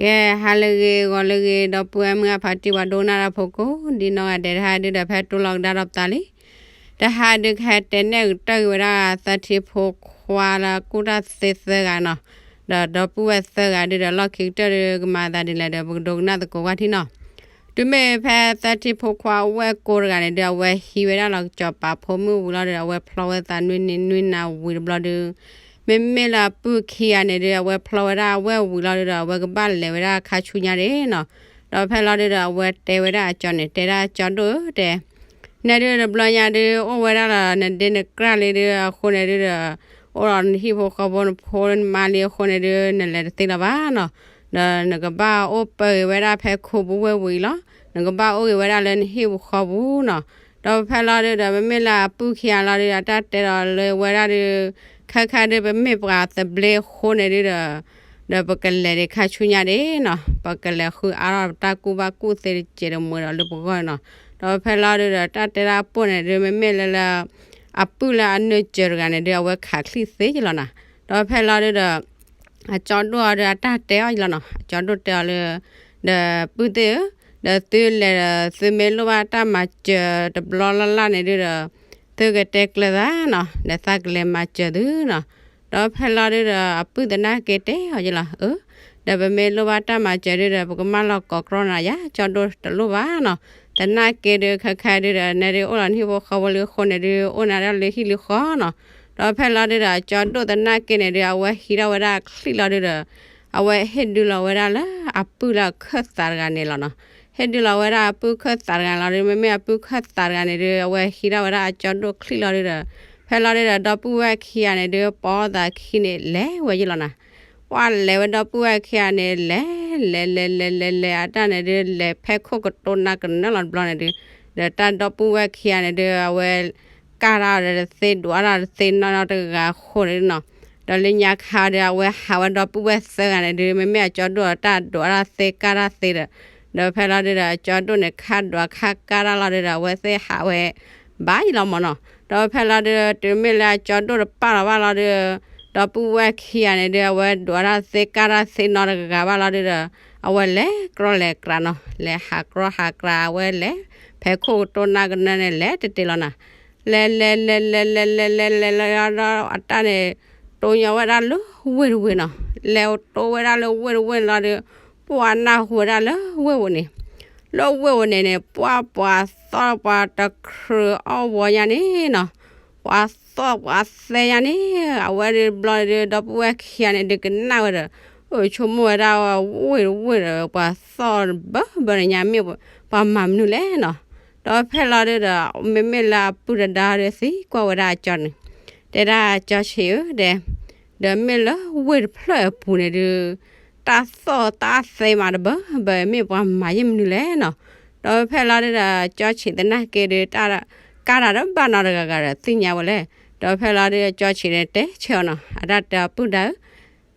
ကဲ, ဟါလၢအဂ့ၤ ဂီၤလၢအဂ့ၤ ဒီပုၢ်ဝဲၢ်မုၢ်အဖါတံၢ် ပှၤဒိကနၣ်တၢ်ဖိကိးဒ်နီၢ်ဂၤဒဲး, တဟါဒုဒီး ဖဲတိလီၤကဒါဒီးပသးလံ. တဟါဒု ကဟဲတဲနဲၣ်ကတၢၢ်က့ၤဝဲဒၣ် သၢထံဖိခွါလၢအကူၣ်တၢ်သ့သၢဂၤနီၤ, ဒီးဒီပုၢ်ဝဲၢ်သၢဂၤဒုဒီး လီၢ်ခံကတၢၢ်ဒု ကမၤသးဒ်လဲၣ်ဒီး ပကဒိကနၣ်သကိးကွၢ်ထံနီၤ. တုၤမ့ၢ်ဖဲသၢထံဖိခွါအဝဲၢ်ကိးတဂၤန့ၣ်ဒု အဝဲဟံးဝဲဒၣ်လီၤကစီၤပၤဖိမုၣ်ဝံၤလီၤဒီး အဝဲဖျီဝဲသးနွံနံၤနွံနၤဝံၤတဘျီဒု မ့မ့ၢ်လၢအပုၢ်ခံဂၤန့ၣ်ဒု အဝဲဖျီဝဲဒၣ်အဝဲၢ်ဝံၤလီၤဒုဒီး အဝဲကဘၣ်လဲၤဝဲဒၣ်ခါဆူညါဒၣ်နီၤ. ဒီးဖဲလီၤဒုဒီး အဝဲတဲဝဲဒၣ်အကၠီန့ၣ်, တဲဒၣ်ကၠီဒိၣ်ဧၢ တဲ နဲဒုတဘျီညါဒု အိၣ်ဝဲဒၣ်လီၤ နဒ့နကြၢ်လံဒု အဃိန့ၣ်ဒုဒီး အိၣ်ဒီးနဟံၣ်ဖိဃီဖိ နဖိနမါလံအဃိန့ၣ်ဒု နလဲၤတသ့လၢၤဘၣ်နီၤ. ဒီးနကဘၣ်အိၣ်ပၢၢ်ဂ့ၤဝဲဒၣ်ဖဲခိၣ်ပူၤဝဲၢ်ဝံၤလီၤ. နကဘၣ်အိၣ်ဂ့ၤဝဲဒၣ်လၢနဟံၣ်ပူၤဃီပူၤနီၤ. ဒီးဖဲလီၤဒုဒီး မ့မ့ၢ်လၢအပုၢ်ခံဂၤလီၤဒု အတၢ်တဲဒီးလၢဝဲဒၣ်ဒု ခဲခါဒု ပမ့ၢ်ပှၤသဘျ့အဃိန့ၣ်ဒုဒီး ဒီးပကလဲၤဒံးခါဆူညါဒၣ်နီၤ, ပကလဲၤဃုအါထီၣ်ပတၢ်ကူၣ်ဘၣ်ကူၣ်သ့တစဲးတမှဲဒီးလၢပဂီၢ်နီၤ. ဒီးဖဲလီၤဒုဒီး တၢ်တဲဒၣ်အပိၢ်န့ၣ်ဒု မ့မ့ၢ်လၢလၢ အပုၢ်လၢအနၢၤစၢၤတဂၤန့ၣ်ဒု အဝဲခးချံသ့က့လီၤနီၤ. ဒီးဖဲလီၤဒုဒီး အကၠီဒိၣ်အီၤဒီး အတၢ်တဲအီၤလီၤနီၤ, အကၠီဒိၣ်တဲအီၤလၢ ဒီးပုၢ်သ့ၣ်ဧၢ, ဒီးသုလဲၤဒီး သုမ့ၢ်လိၣ်ဘၣ်တၢ်မၤစၢၤတဘျီလၢ်လၢ်န့ၣ်ဒုဒီး သုကတဲကျၢၤသးနီၤ, ဒီးသးကလဲၤမၤစၢၤသုနီၤ. ဒီးဖဲလီၤဒုဒီး အပုၢ်သနာ်က့တဲအီၤလီၤ, အၢ, ဒီးပမ့ၢ်လိၣ်ဘၣ်တၢ်မၤစၢၤဒုဒီး ပကမၢလီၤကိးကြီနၤယၤ, ကၠီဒိၣ်တလိၣ်ဘၣ်နီၤ. သနာ်က့ဒု ခဲခါဒုဒီး နဲဒုအိၣ်လီၤနဟံၣ်ဖိဃီဖိလံအဃိန့ၣ်ဒု အိၣ်နၤဒၣ်လၢဟံၣ်လံဃီနီၤ. ဒီးဖဲလီၤဒုဒီး အကၠီဒိၣ်သနာ်က့န့ၣ်ဒု အဝဲဟံးထီၣ်ဝဲဒၣ်ချံလီၤဒုဒီး အဝဲဟ့ၣ်ဒုလီၤဝဲဒၣ်လၢအပုၢ်လၢအခၢၣ်သးတဂၤန့ၣ်လီၤနီၤ. ဟ့ၣ်ဒုလီၤဝဲဒၣ်အပုၢ်ခၢၣ်သးတဂၤန့ၣ်လီၤဒု မ့မ့ၢ်အပုၢ်ခၢၣ်သးတဂၤန့ၣ်ဒု အဝဲဟံးထီၣ်ဝဲဒၣ်အကၠီဒိၣ်ချံလီၤဒုဒီး ဖဲလီၤဒုဒီး ဒီပုၢ်ဝဲၢ်ခံဂၤန့ၣ်ဒု ပိာ်သးခံန့ၣ် လဲၤဝဲယံလီၤနီၤ. ပှၤလဲၤဝဲဒီပုၢ်ဝဲၢ်ခံဂၤန့ၣ် လဲၤ လဲၤ လဲၤ လဲၤ လဲၤ လဲၤ အတၢ်န့ၣ်ဒု လဲၤဖဲခိၣ်ကတိၤနၢ်ကနၢလီၤတဘျီန့ၣ်ဒု ဒီးတၢ်ဒီပုၢ်ဝဲၢ်ခံဂၤန့ၣ်ဒု အဝဲ ကၢ်တၢ်ဒီးတသ့ ဒွးတၢ်တသ့နီတဂၤအဃိန့ၣ်နီၤ. ဒီးလၢညါခါဒီး အဝဲဟးဝဲဒီပုၢ်ဝဲၢ်သၢဂၤန့ၣ်ဒု မ့မ့ၢ်အကၠီဒိၣ်အတၢ်ဒွးတၢ်သ့ကၢ်တၢ်သ့ဒီး ဒီးဖဲလီၤဒုဒီး အကၠီဒိၣ်န့ၣ် ခါဒွးခါကၢ်တၢ်လီၤဒုဒီး အဝဲသ့ၣ်ဟးဝဲ ဘၣ်ယံလီၤမၢ်နီၤ. ဒီးဖဲလီၤဒုဒီး တုၤမ့ၢ်လၢအကၠီဒိၣ်တပာ်လီၤဘၣ်လီၤဒုဒီး ဒီပုၢ်ဝဲၢ်ခံဂၤန့ၣ်ဒု အဝဲဒွးတၢ်သ့ကၢ်တၢ်သ့နီတဂၤဘၣ်လီၤဒုဒီး အဝဲလဲၤကြီလဲၤကြီနီၤ, လဲၤဟးကြီဟးကြီ အဝဲလဲၤ ဖဲခိၣ်ကတိၤနၢ်ကနၢန့ၣ် လဲၤတတ့ၢ်လီၤနီၤ. လဲၤ လဲၤ လဲၤ လဲၤ လဲၤ လဲၤ လဲၤ လဲၤ လဲၤ လဲၤဒီး အတၢ်န့ၣ် တိၢ်ညီဝဲဒၣ်လၢဝ့ၢ်တဝ့ၢ်နီၤ. လဲၤတိၢ်ဝဲဒၣ်လၢဝ့ၢ်တဝ့ၢ်န့ၣ်လီၤဒု ပှၤနၢ်ဟူဝဲဒၣ်လၢဝ့ၢ်ဝဲန့ၣ် လၢဝ့ၢ်ဝဲန့ၣ်န့ၣ် ပှၤပှၤသီၣ်ပှၤတချုးအီၣ်ဝီၤညါန့ၣ်နီၤ, ပှၤသီၣ်ပှၤသဲညါန့ၣ်, အဝဲဒုးဘျီန့ၣ်ဒုး ဒီပုၢ်ဝဲၢ်ခံဂၤန့ၣ်ဒုးကနၣ်ဝဲဒီး အိၣ်ဆိကမိၣ်ဝဲဒၣ်ဝ့ၢ်တဝ့ၢ်ဒီး ပှၤသီၣ်ဘၢဘၢန့ၣ်ညါ မ့ၢ်ပှၤမၤမနုၤလဲၣ်နီၤ. ဒီးဖဲလီၤဒုးဒီး မ့မ့ၢ်လၢအပုၢ်တဒါဒီးသံကွၢ်ဝဲဒၣ်အကၠီန့ၣ်, တဲဒၣ်ကၠီဆံးဧၢ တဲ ဒီးမ့ၢ်လၢဝ့ၢ်တဖျၢၣ်အပူၤန့ၣ်ဒုး တၢ်သီၣ်တၢ်သဲမးတဘၢဘၢ မ့ၢ်ပှၤမၤယဲၢ်မနုၤလဲၣ်နီၤ. ဒီးဖဲလီၤဒုးဒီး ကၠီဆံးသနာ်က့ဒုး တၢ်ကါတၢ်တဘၣ်နီတဂၤဂၤဒီးသ့ၣ်ညါဝဲလဲၣ်. ဒီးဖဲလီၤဒုး ကၠီဆံးန့ၣ်တဲဆၢအီၤနီၤ, အတၢ်တဲအပုၢ်ဒါဧၢ,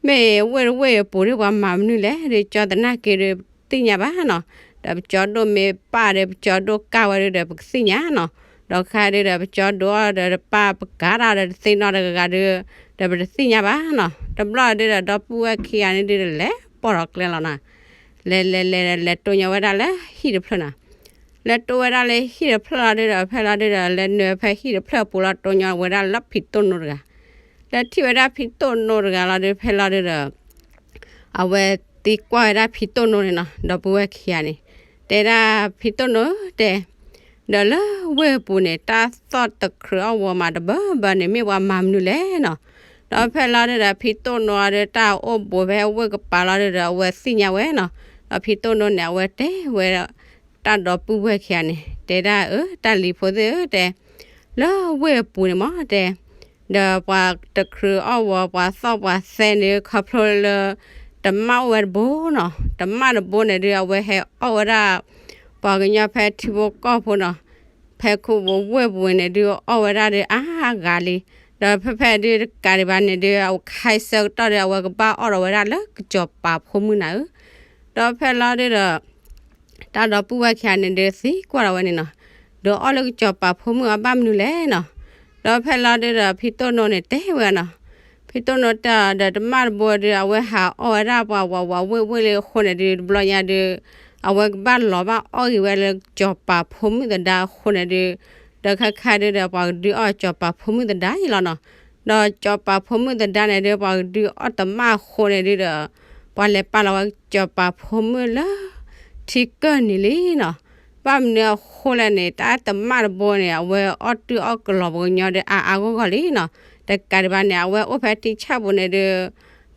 မ့ၢ်ဝ့ၢ်တဝ့ၢ်အပူၤဒုး ပှၤမၤမနုၤလဲၣ်ဒုး ကၠီသနာ်က့ဒုး ပသ့ၣ်ညါဘၣ်နီၤ. ဒီးပကၠီဒိၣ်မ့ၢ်ပာ်ဒီး ပကၠီဒိၣ်ကၢ်ဝဲဒုးဒီး ပကသ့ၣ်ညါနီၤ. ဒီးခါဒုးဒီး ပကၠီဒိၣ်အီၤဒီး တပာ်ပကါတၢ်ဒီးတသ့နီတဂၤဂၤဒုး ဒီးပတသ့ၣ်ညါဘၣ်နီၤ. တဘျီဒုးဒီး ဒီပုၢ်ဝဲၢ်ခံဂၤန့ၣ်ဒုး လဲၤပိာ်ထီၣ်ကျဲလီၤနီၤ. လဲၤလဲၤလဲၤလဲၤတိၢ်ညီဝဲဒၣ်လၢဟံၣ်တဖျၢၣ်နီၤ. လဲၤတိၢ်ဝဲဒၣ်လၢဟံၣ်တဖျၢၣ်လီၤဒုးဒီး ဖဲလီၤဒုးဒီး လဲၤနုာ်ဖဲဟံၣ်တဖျၢၣ်အပူၤလီၤ တိၢ်ညီဝဲဒၣ်လၢဖံးတိၢ်နိတဂၤ. လဲၤထံၣ်ဝဲဒၣ်ဖံးတိၢ်နိတဂၤလီၤဒုး ဖဲလီၤဒုးဒီး အဝဲသံကွၢ်ဝဲဒၣ်ဖံးတိၢ်နိန့ၣ်နီၤ, ဒီပုၢ်ဝဲၢ်ခံဂၤန့ၣ် တဲဒၣ်ဖံးတိၢ်နိဧၢ တဲ ဒီးလၢဝ့ၢ်အပူၤန့ၣ် တၢ်သီၣ်တချုးအီၣ်ဝီၤမးတဘၢဘၢန့ၣ် မ့ၢ်ပှၤမၤမနုၤလဲၣ်နီၤ. ဒီးဖဲလီၤဒုးဒီး ဖံးတိၢ်နိအီၤဒုး တၢ်အိၣ်ဘူးဖဲဝ့ၢ်ကပၤလီၤဒုးဒီး အဝဲသ့ၣ်ညါဝဲနီၤ. ဒီးဖံးတိၢ်နိန့ၣ် အဝဲတဲဝဲ တၢ်ဒီပုၢ်ဝဲၢ်ခံဂၤန့ၣ် တဲဒၣ်အၢ တၢ်လံၤဖိသ့ၣ်ဧၢ တဲ လၢဝ့ၢ်အပူၤန့ၣ်မး တဲ ဒီးပှၤတချုးအီၣ်ဝီၤ ပှၤသီၣ်ပှၤသဲန့ၣ် ခီဖျိလၢ တမၣ်အိၣ်ဝဲတဘိနီၤ. တမၣ်တဘိန့ၣ်ဒုး အဝဲဟဲအီၣ်ဝဲဒၣ် ပှၤကညီဖဲထံဖိကီၢ်ဖိနီၤ. ဖဲခိၣ်ပူၤဝ့ၢ်ပူၤန့ၣ်ဒုး အီၣ်ဝဲဒၣ်ဒုးအါဂၤလံ. ဒီးဖဲဖဲဒုးတကးဒံးဘၣ်န့ၣ်ဒုး အဝဲခါဆၢကတီၢ်ဒုး အဝဲကဘၣ်အီၣ်ဒီးဝဲဒၣ်လၢကစီၤပၤဖိမုၣ်နၤဧၢ. ဒီးဖဲလီၤဒုးဒီး တၢ်ဒီပုၢ်ဝဲၢ်ခံဂၤန့ၣ်ဒုးသံကွၢ်ဒီးဝဲန့ၣ်နီၤ, ဒီးအီၣ်လၢကစီၤပၤဖိမုၣ်အီၤဘၣ်မနုၤလဲၣ်နီၤ. ဒီးဖဲလီၤဒုးဒီး ဖံးတိၢ်နိန့ၣ်တဲဝဲနီၤ, ဖ ဖံတိၣ်နိတဲအီၤဒီး တမၣ်တဘိဒုး အဝဲဟးအီၣ်ဝဲဒၣ်ပှၤဝးဝးဝ့ၢ်ဝ့ၢ်လံအဃိန့ၣ်ဒုး တဘျီညါဒုး အဝဲကဘၣ်လီၤဘၣ်အီၣ်ဂ့ၤဝဲလၢစီၤပၤဖိမုၣ်သဒါအဃိန့ၣ်ဒုး ဒီးခဲခါဒုးဒီး ပှၤကဒုးအီၣ်စီၤပၤဖိမုၣ်သဒါအံၤလီၤနီၤ. ဒီးစီၤပၤဖိမုၣ်သဒါန့ၣ်ဒုး ပှၤကဒုးအီၣ်တမၣ်အဃိန့ၣ်ဒုးဒီး ပှၤလဲၤပာ်လီၤဝဲစီၤပၤဖိမုၣ်လၢ ထံကၢၢ်နံၤလံနီၤ. ဘၣ်မနုၤအဃိလဲၣ်န့ၣ် တၢ်တမၣ်တဘိန့ၣ် အဝဲအီၣ်တုၢ်အီၣ်ကလီၤပှၤကညီဒီးအါအါဂီၢ်ဂီၢ်လံနီၤ. တကးဒံးဘၣ်န့ၣ် အဝဲအိၣ်ဖဲထံဆၣ်ပူၤန့ၣ်ဒုး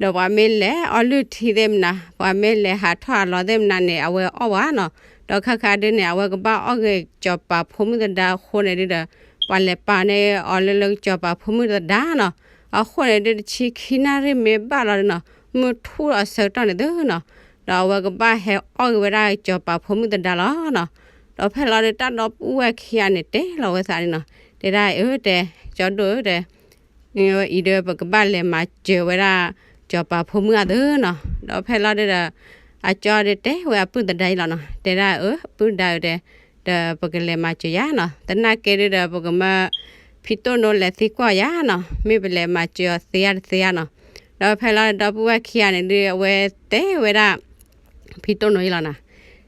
ဒီးပှၤမ့ၢ်လဲၤအီလုၢ်ထံသ့ၣ်မနၤ ပှၤမ့ၢ်လဲၤဟးထီၣ်ဟးလီၤသ့ၣ်မနၤန့ၣ် အဝဲအီၣ်ဝဲနီၤ. ဒီးခဲခါဒုးန့ၣ် အဝဲကဘၣ်အီၣ်ဂ့ၤစီၤပၤဖိမုၣ်သဒါအဃိန့ၣ်ဒုးဒီး ပှၤလဲၤပာ်န့ၢ်အီၤလၢလၢစီၤပၤဖိမုၣ်သဒါနီၤ. အဃိန့ၣ်ဒုး တဆံခံနၣ်ရံၣ်မ့ၢ်ဘၣ်လီၤဒုးနီၤ မုၢ်ထူၣ်အဆၢကတီၢ်န့ၣ်သုနီၤ ဒီးအဝဲကဘၣ်ဟဲအီၣ်ဂ့ၤဝဲဒၣ်စီၤပၤဖိမုၣ်သဒါလီၤနီၤ. ဒီးဖဲလီၤဒုး တၢ်ဒီပုၢ်ဝဲၢ်ခံဂၤန့ၣ် တဲလီၤဝဲသးန့ၣ်နီၤ, တဲဒၣ်အၢတဲ ကၠီဒိၣ်ဧၢတဲ အံၤဒီး ပကဘၣ်လဲၤမၤစၢၤဝဲဒၣ် စီၤပၤဖိမုၣ်အသုနီၤ. ဒီးဖဲလီၤဒုးဒီး အကၠီဒုးတဲဝဲအပုၢ်သဒါအံၤလီၤနီၤ, တဲဒၣ်အၢ ပုၢ်သဒါဧၢတဲ ဒီးပကလဲၤမၤစၢၤယၤနီၤ. သနာ်က့ဒုးဒီး ပကမၢ ဖံတိၣ်နိလဲၤသံကွၢ်ယၤနီၤ, မ့ၢ်ပလဲၤမၤစၢၤအီၤသ့ဧါတသ့ဧါနီၤ. ဒီးဖဲလီၤဒီပုၢ်ဝဲၢ်ခံဂၤန့ၣ်ဒုး အဝဲတဲဝဲဒၣ် ဖံတိၣ်နိအံၤလီၤနီၤ,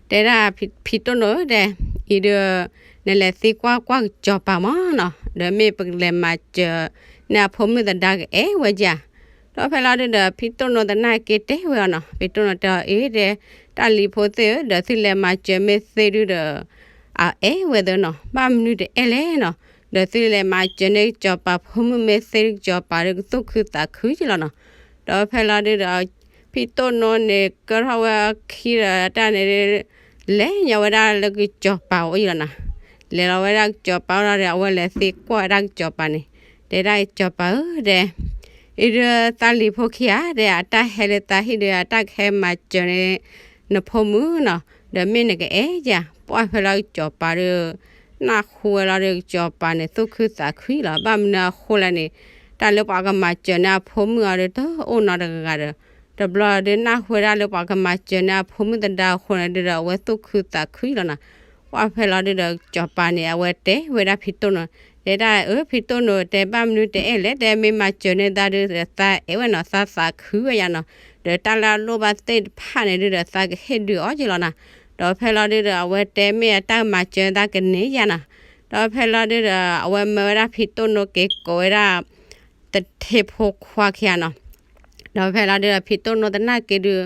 တဲဒၣ်ဖံတိၣ်နိဧၢတဲ အံၤဒီး နလဲၤသံကွၢ်ကွၢ်စီၤပၤမးနီၤ, ဒီးမ့ၢ်ပကလဲၤမၤစၢၤ နၤအဖိမုၣ်သဒါကအဲၣ်ဝဲဧါ. ဒီးဖဲလီၤဒုးဒီး ဖံတိၣ်နိသနာ်က့တဲဝဲအီၤနီၤ, ဖံတိၣ်နိတဲအီၤအ့ၣ်တဲ တၢ်လံၤဖိသ့ၣ်ဧၢ ဒီးသုလဲၤမၤစၢၤမ့ၢ်သ့ဒုးဒီး အအဲၣ်ဝဲသ့နီၤ, ဘၣ်မနုၤတအဲၣ်လဲၣ်နီၤ, ဒီးသုလဲၤမၤစၢၤန့ၢ်စီၤပၤဖိမုၣ်မ့ၢ်သ့ဒုး စီၤပၤဒီးကသူၣ်ခုသးခုက့လီၤနီၤ. ဒီးဖဲလီၤဒုးဒီး ဖံတိၣ်နိန့ၣ် ကၢထီၣ်ဝဲအခံဒီးတၢ်န့ၣ်ဒုး လဲၤညီဝဲဒၣ်လၢကစီၤပၤအိၣ်အံၤလီၤနီၤ. လဲၤလီၤဝဲဒၣ်ကစီၤပၤအိၣ်လီၤဒီး အဝဲလဲၤသံကွၢ်ဝဲဒၣ်ကစီၤပၤန့ၣ်, တဲဒၣ်ကစီၤပၤဧၢတဲ အံၤဒီးသးလံၤဖိခံဂၤဒီး အတၢ်ဟဲလၢသးဟံၣ်ဒီး အတၢ်ကဟဲမၤစၢၤန့ၢ် နဖိမုၣ်နီၤ, ဒီးမ့ၢ်နကအဲၣ်ဧါ. ပှၢ်ဖဲလီၤကစီၤပၤဒီး နၢ်ဟူဝဲလီၤဒီး ကစီၤပၤန့ၣ် သူၣ်ခုသးခုလီၤ. ဘၣ်မနုၤအဃိလဲၣ်န့ၣ် တၢ်လၢပှၤကမၤစၢၤန့ၢ်အဖိမုၣ်အီၤဒီး တအိၣ်နီတဂၤဒီး တဘျီဒုးနၢ်ဟူဝဲဒၣ်လၢပှၤကမၤစၢၤန့ၢ်အဖိမုၣ်သဒါအဃိန့ၣ်ဒုးဒီး အဝဲသူၣ်ခုသးခုလီၤနီၤ. ပှၢ်ဖဲလီၤဒုးဒီး ကစီၤပၤန့ၣ် အဝဲတဲဝဲဒၣ်ဖံတိၣ်နိ တဲဒၣ်အၢ ဖံတိၣ်နိ တဲဘၣ်မနုၤတအဲၣ်လဲၣ် တဲမ့ၢ်မၤစၢၤန့ၢ်သးဒုး သးအဲၣ်ဝဲနီၤ သးသးခုဝဲယၤနီၤ, ဒီးတၢ်လၢအလိၣ်ဘၣ်သ့ၣ်တဖၣ်န့ၣ်ဒုးဒီး သးကဟ့ၣ်ဒုးအီၤက့လီၤနီၤ. ဒီးဖဲလီၤဒုးဒီး အဝဲတဲမ့ၢ်အတၢ်မၤစၢၤသးကန့ၢ်ယၤနီၤ. ဒီးဖဲလီၤဒုးဒီး အဝဲမၢဝဲဒၣ်ဖံတိၣ်နိက့ၤကိးဝဲဒၣ် သထ့ဖိခွါခံဂၤနီၤ. ဒီးဖဲလီၤဒုးဒီး ဖံတိၣ်နိသနာ်က့ဒုး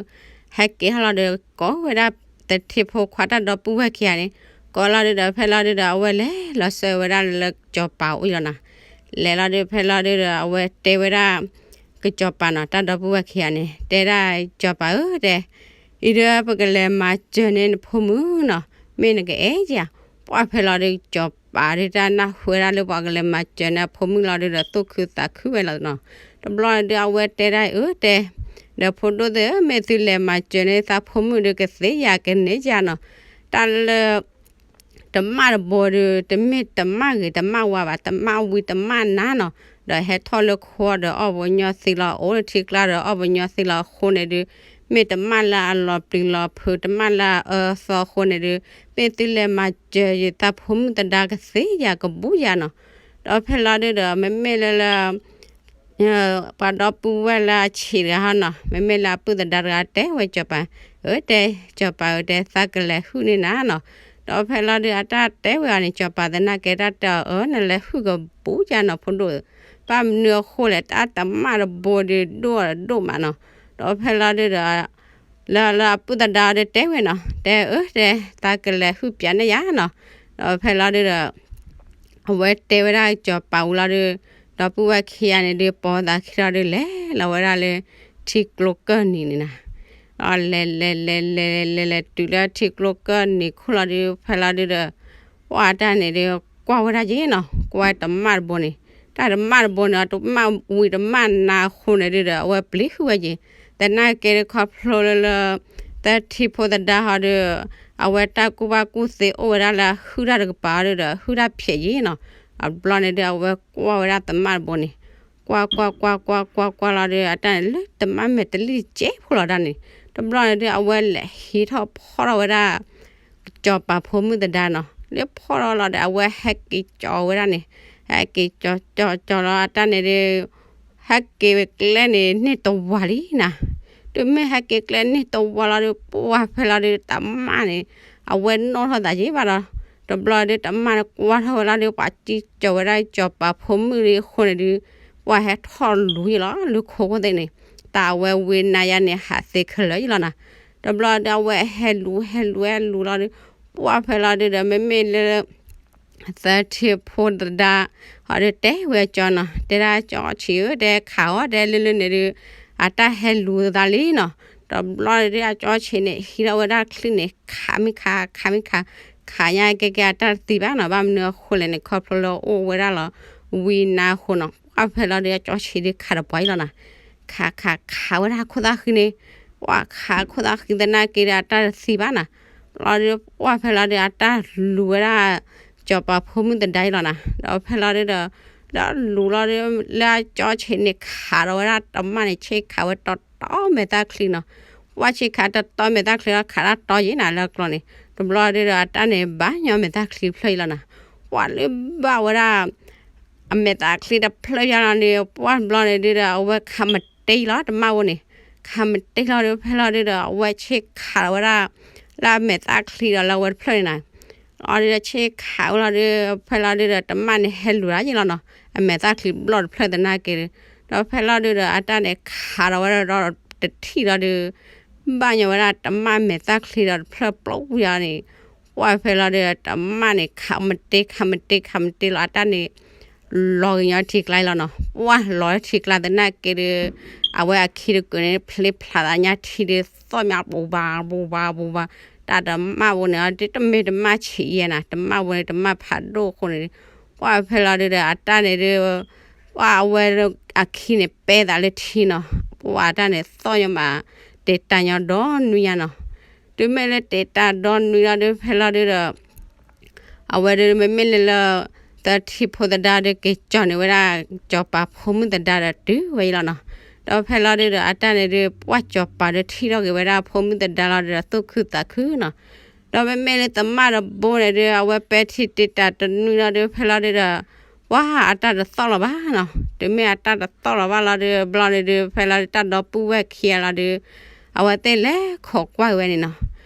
ဟဲက့ၤထီၣ်လီၤဒီး ကိးဝဲဒၣ်သထ့ဖိခွါတၢ်ဒီပုၢ်ဝဲၢ်ခံဂၤန့ၣ်, ကိးလီၤဒုးဒီး ဖဲလီၤဒုးဒီး အဝဲလဲၤလီၤဆှၢဝဲဒၣ်လၢကစီၤပၤအိၣ်အံၤလီၤနီၤ. လဲၤလီၤဒုး ဖဲလီၤဒုးဒီး အဝဲတဲဝဲဒၣ် ကစီၤပၤနီၤ တၢ်ဒီပုၢ်ဝဲၢ်ခံဂၤန့ၣ် တဲဒၣ်ကစီၤပၤဧၢတဲ အံၤဒီးပကလဲၤမၤစၢၤန့ၢ်နဖိမုၣ်နီၤ, မ့ၢ်နကအဲၣ်ဧါ. ပှၢ်ဖဲလီၤဒုး ကစီၤပၤဒုး တၢ်နၢ်ဟူဝဲဒၣ်လၢပှၤကလဲၤမၤစၢၤန့ၢ်အဖိမုၣ်လီၤဒုးဒီး သူၣ်ခုသးခုဝဲလီၤနီၤ. တဘျီန့ၣ်ဒုး အဝဲတဲဒၣ်အံၤ အၢ တဲ, ဒီးဖိဒိၣ်သ့ၣ်ဧၢ မ့ၢ်သုလဲၤမၤစၢၤန့ၢ်သးဖိမုၣ်ဒုး ကသ့ဧါ ကန့ၢ်ဧါနီၤ. တၢ်လၢ တမၣ်တဘိဒုး တမ့ၢ်တမၣ်ဂ့ၤတမၣ်ဝါဘၣ်, တမၣ်ဝံတမၣ်နါနီၤ. ဒီးဟဲထီၣ်လၢခိဒီးအီၣ်ပှၤကညီသံလီၤ, အိၣ်လၢထံကျါဒီးအီၣ်ပှၤကညီသံလီၤအဃိန့ၣ်ဒုး မ့ၢ်တမၣ်လၢအလီၤပျံၤလီၤဖုး တမၣ်လၢအအၢအသီအဃိန့ၣ်ဒုး မ့ၢ်သုလဲၤမၤစၢၤယသးဖိမုၣ်သဒါ ကသ့ဧါ ကဘူးဧါနီၤ. ဒီးဖဲလီၤဒုးဒီး မ့မ့ၢ်လၢလၢ ပှၤဒီပုၢ်ဝဲၢ်လၢအဆံးတဂၤဟီနီၤ, မ့မ့ၢ်လၢအပုၢ်သဒါတဂၤတဲဝဲစီၤပၤ, အၢ တဲ စီၤပၤဧၢ တဲ သးကလဲၤဟုၣ်န့ၢ်နၤနီၤ. ဒီးဖဲလီၤဒုး အတၢ်တဲဝဲအီၤန့ၣ် စီၤပၤသနာ်က့တၢ်တဲအီၤ အၢ နလဲၤဟုၣ်ကဘူးဧါနီၤ ဖိဒိၣ်ဧၢ. ဘၣ်မနုၤအဃိလဲၣ် တၢ်တမၣ်တဘိဒုး ဒိၣ်ဒိၣ်မးနီၤ. ဒီးဖဲလီၤဒုးဒီး လၢလၢအပုၢ်သဒါအီၤဒုးတဲဝဲနီၤ, တဲအၢ တဲ သးကလဲၤဟုၣ်ပျးန့ၢ်ယၤနီၤ. ဒီးဖဲလီၤဒုးဒီး အဝဲတဲဝဲဒၣ်စီၤပၤဝံၤလီၤဒုး, ဒီပုၢ်ဝဲၢ်ခံဂၤန့ၣ်ဒုး ပိာ်သးခံလီၤဒုး လဲၤလီၤဝဲဒၣ်လၢ ထံကျိကၢၢ်နံၤန့ၣ်နီၤ. လဲၤလဲၤလဲၤလဲၤလဲၤလဲၤလဲၤတုၤလၢထံကျိကၢၢ်နံၤခိၣ်လီၤဒုး ဖဲလီၤဒုးဒီး ပှၢ်တၢ်န့ၣ်ဒုး ကွၢ်ဝဲဒၣ်က့နီၤ, ကွၢ်တမၣ်တဘိန့ၣ်, တၢ်တမၣ်တဘိန့ၣ် တမၣ်ဝံၤတမၣ်နါအဃိန့ၣ်ဒုးဒီး အဝဲပျံၤဟုၣ်ဝဲက့ၤ, သနာ်က့ဒုးခီဖျိလၢလၢ သထ့ဖိသဒါဟီဒုး အဝဲတၢ်ကူၣ်ဘၣ်ကူၣ်သ့အိၣ်ဝဲဒၣ်လၢအဟုၣ်တၢ်တကပၤအီၤဒုးဒီး ဟုၣ်တၢ်ဖျဲးက့ၤနီၤ. အဘျီန့ၣ်ဒုး အဝဲကွၢ်ဝဲဒၣ်တမၣ်တဘိန့ၣ်, ကွၢ်ကွၢ်ကွၢ်ကွၢ်ကွၢ်ကွၢ်လီၤဒုး အတၢ်န့ၣ်လၢတမၣ်မဲာ်တလံၣ်ကဲဖိလီၤတၢ်န့ၣ်, တဘျီန့ၣ်ဒုး အဝဲလဲၤဟံးထီၣ်ဖီၣ်ထီၣ်ဝဲဒၣ် စီၤပၤဖိမုၣ်သဒါနီၤ, လၢဖီၣ်ထီၣ်လီၤဒီး အဝဲဟဲက့ၤကၠီဝဲဒၣ်န့ၣ်, ဟဲက့ၤကၠီကၠီကၠီလီၤ အတၢ်န့ၣ်ဒုး ဟဲက့ၤကျဲန့ၣ်န့ၢ်တဝၤလံနၤ. တုၤမ့ၢ်ဟဲက့ၤကျဲန့ၢ်တဝၤလီၤဒီး ပှၢ်ဖဲလီၤဒုးတမၣ်န့ၣ် အဝဲနီၣ်ထီၣ်သးယံၤဘၣ်ဒီး တဘျီဒုးတမၣ်န့ၣ်ကွၢ်ထီၣ်ဝဲလီၤဒီး ပှၤစံၣ်ကၠီၤဝဲဒၣ်စီၤပၤဖိမုၣ်လံအဃိန့ၣ်ဒုး ပှၢ်ဟဲထီၣ်လူၤယံၤလီၤ လၢခိခိၣ်သ့ၣ်န့ၣ် တၢ်အဝဲဝံနါယါန့ၣ် ဟးသ့ခဲလၢာ်ယံၤလီၤနၤ. တဘျီဒုးအဝဲဟဲလူၤ ဟဲလူၤ ဟဲလူၤလီၤဒီး ပှၢ်ဖဲလီၤဒုးဒီး မ့မ့ၢ်လၢ သၢထံဖိသဒါ ဟီဒီးတဲဝဲကၠီနီၤ, တဲဒၣ်ကၠီဆံးဧၢ တဲခးအီၤ တဲလၢလၢန့ၣ်ဒုး အတၢ်ဟဲလူၤသးလံနီၤ. တဘျီန့ၣ်ဒုး အကၠီဆံးန့ၣ် ဟံးထီၣ်ဝဲဒၣ်ချံန့ၣ် ခးမ့ၢ်ခး ခးမ့ၢ်ခး ခးညါကဲကဲအတၢ်တသံဘၣ်နီၤ. ဘၣ်မနုၤအဃိလဲၣ်န့ၣ် ခီဖျိလၢအိၣ်ဝဲဒၣ်လီၤ ဝံနါအဃိနီၤ. ပှၢ်ဖဲလီၤဒုး အကၠီဆံးဒုးခးတပှၤအံၤလီၤနၤ. ခးခးခးဝဲဒၣ်ခိၣ်သၣ်ဃံန့ၣ် ပှၢ်ခးခိၣ်သၣ်ဃံသနာ်က့ဒီး အတၢ်တသံဘၣ်နီၤ. လီၤဒုး ပှၢ်ဖဲလီၤဒုး အတၢ်လူၤဝဲဒၣ် စီၤပၤဖိမုၣ်သဒါအံၤလီၤနၤ. ဒီးဖဲလီၤဒုးဒီး ဒီးလူၤလီၤဒုး လၢအကၠီဆံးန့ၣ် ခးဒီးဝဲဒၣ်တမၣ်န့ၣ် ဆ့ၣ်ခးဝဲတီတီမဲာ်သၣ်ချံနီၤ. ပှၢ်ဆ့ၣ်ခးတီတီမဲာ်သၣ်ချံလီၤ ခးတၢ်တီယံၤနၤလၢအကျိၤန့ၣ် တဘျီဒုးဒီး အတၢ်န့ၣ် ဘၣ်ညီမဲာ်သၣ်ချံတဖျၢၣ်အံၤလီၤနၤ. ပှၢ်လၢဘၣ်ဝဲဒၣ် အမဲာ်သၣ်ချံတဖျၢၣ်ယါလီၤန့ၣ် ပှၢ်တဘျီန့ၣ်ဒုးဒီး အဝဲခးမတ့လီၤ တမၣ်ဝဲန့ၣ် ခးမတ့လီၤဒုး ဖဲလီၤဒုးဒီး အဝဲဆ့ၣ်ခးလီၤဝဲဒၣ် လၢအမဲာ်သၣ်ချံဒီးလၢအဝဲတဖျၢၣ်န့ၣ်နၤ. လီၤဒုးဒီးဆ့ၣ်ခးဝဲလီၤဒုး ဖဲလီၤဒုးဒီး တမၣ်န့ၣ်ဟဲလူၤတၢ်ယံၤလီၤနီၤ. အမဲာ်သၣ်ချံဘျီၣ်တဖျၢၣ်သနာ်က့ဒုး ဒီးဖဲလီၤဒုးဒီး အတၢ်န့ၣ်ခးလီၤဝဲဒီး တထံၣ်လီၤဒုး ဘၣ်ညီဝဲဒၣ်တမၣ်မဲာ်သၣ်ချံဒီးတဖျၢၣ်ပျီဝံၤအီၤန့ၣ် ပှၢ်ဖဲလီၤဒုးဒီး တမၣ်န့ၣ် ခးမတ့ ခးမတ့ ခးမတ့လီၤ အတၢ်န့ၣ် လီၤကညီထံကျါလီၤနီၤ. ပှၢ်လီၤထံကျါသနာ်က့ဒုး အဝဲအခံတကုာ်န့ၣ် ဖျ့ဖျးသးညါထံဒုး သီၣ်မးပူၤဘၣ်ပူၤဘၣ်ပူၤဘၣ် တၢ်တမၣ်ဝဲန့ၣ် တမ့ၢ်တမၣ်ဆံးယဲနၤ တမၣ်ဝဲန့ၣ် တမၣ်ဖးဒိၣ်အဃိန့ၣ် ပှၢ်ဖဲလီၤဒုးဒီး အတၢ်န့ၣ်ဒုး ပှၢ်အဝဲအခံန့ၣ် ပဲသးလၢထံနီၤ. ပှၢ်အတၢ်န့ၣ် သီၣ်ညီမး တဲတၢ်ညီဒီနွံညါနီၤ. တုၤမ့ၢ်လၢတဲတၢ်ဒီနွံလီၤဒုး ဖဲလီၤဒုးဒီး အဝဲဒုးမ့မ့ၢ်လၢလၢ သၢထံဖိသဒါဒုး က့ၤကၠီၤန့ၢ်ဝဲဒၣ် စီၤပၤဖိမုၣ်သဒါဒီးတုၤဝဲအံၤလီၤနီၤ. ဒီးဖဲလီၤဒုးဒီး အတၢ်န့ၣ်ဒုး ပှၢ်စီၤပၤဒုးထံၣ်ထီၣ်က့ၤဝဲဒၣ်ဖိမုၣ်သဒါလီၤဒုးဒီး သူၣ်ခုသးခုနီၤ. ဒီးမ့မ့ၢ်လၢတမၣ်တဘိန့ၣ်ဒုး အဝဲပဲထံၣ်တ့တၢ်တနွံလီၤဒုး ဖဲလီၤဒုးဒီး ပှၢ်အတၢ်တသီၣ်လီၤဘၣ်နီၤ. တုၤမ့ၢ်အတၢ်တသီၣ်လီၤဘၣ်လီၤဒုး ဘျီန့ၣ်ဒုး ဖဲလီၤဒုး တၢ်ဒီပုၢ်ဝဲၢ်ခံဂၤလီၤဒုး အဝဲသ့ၣ်လဲၤခိးကွၢ်က့ၤဝဲန့ၣ်နီၤ.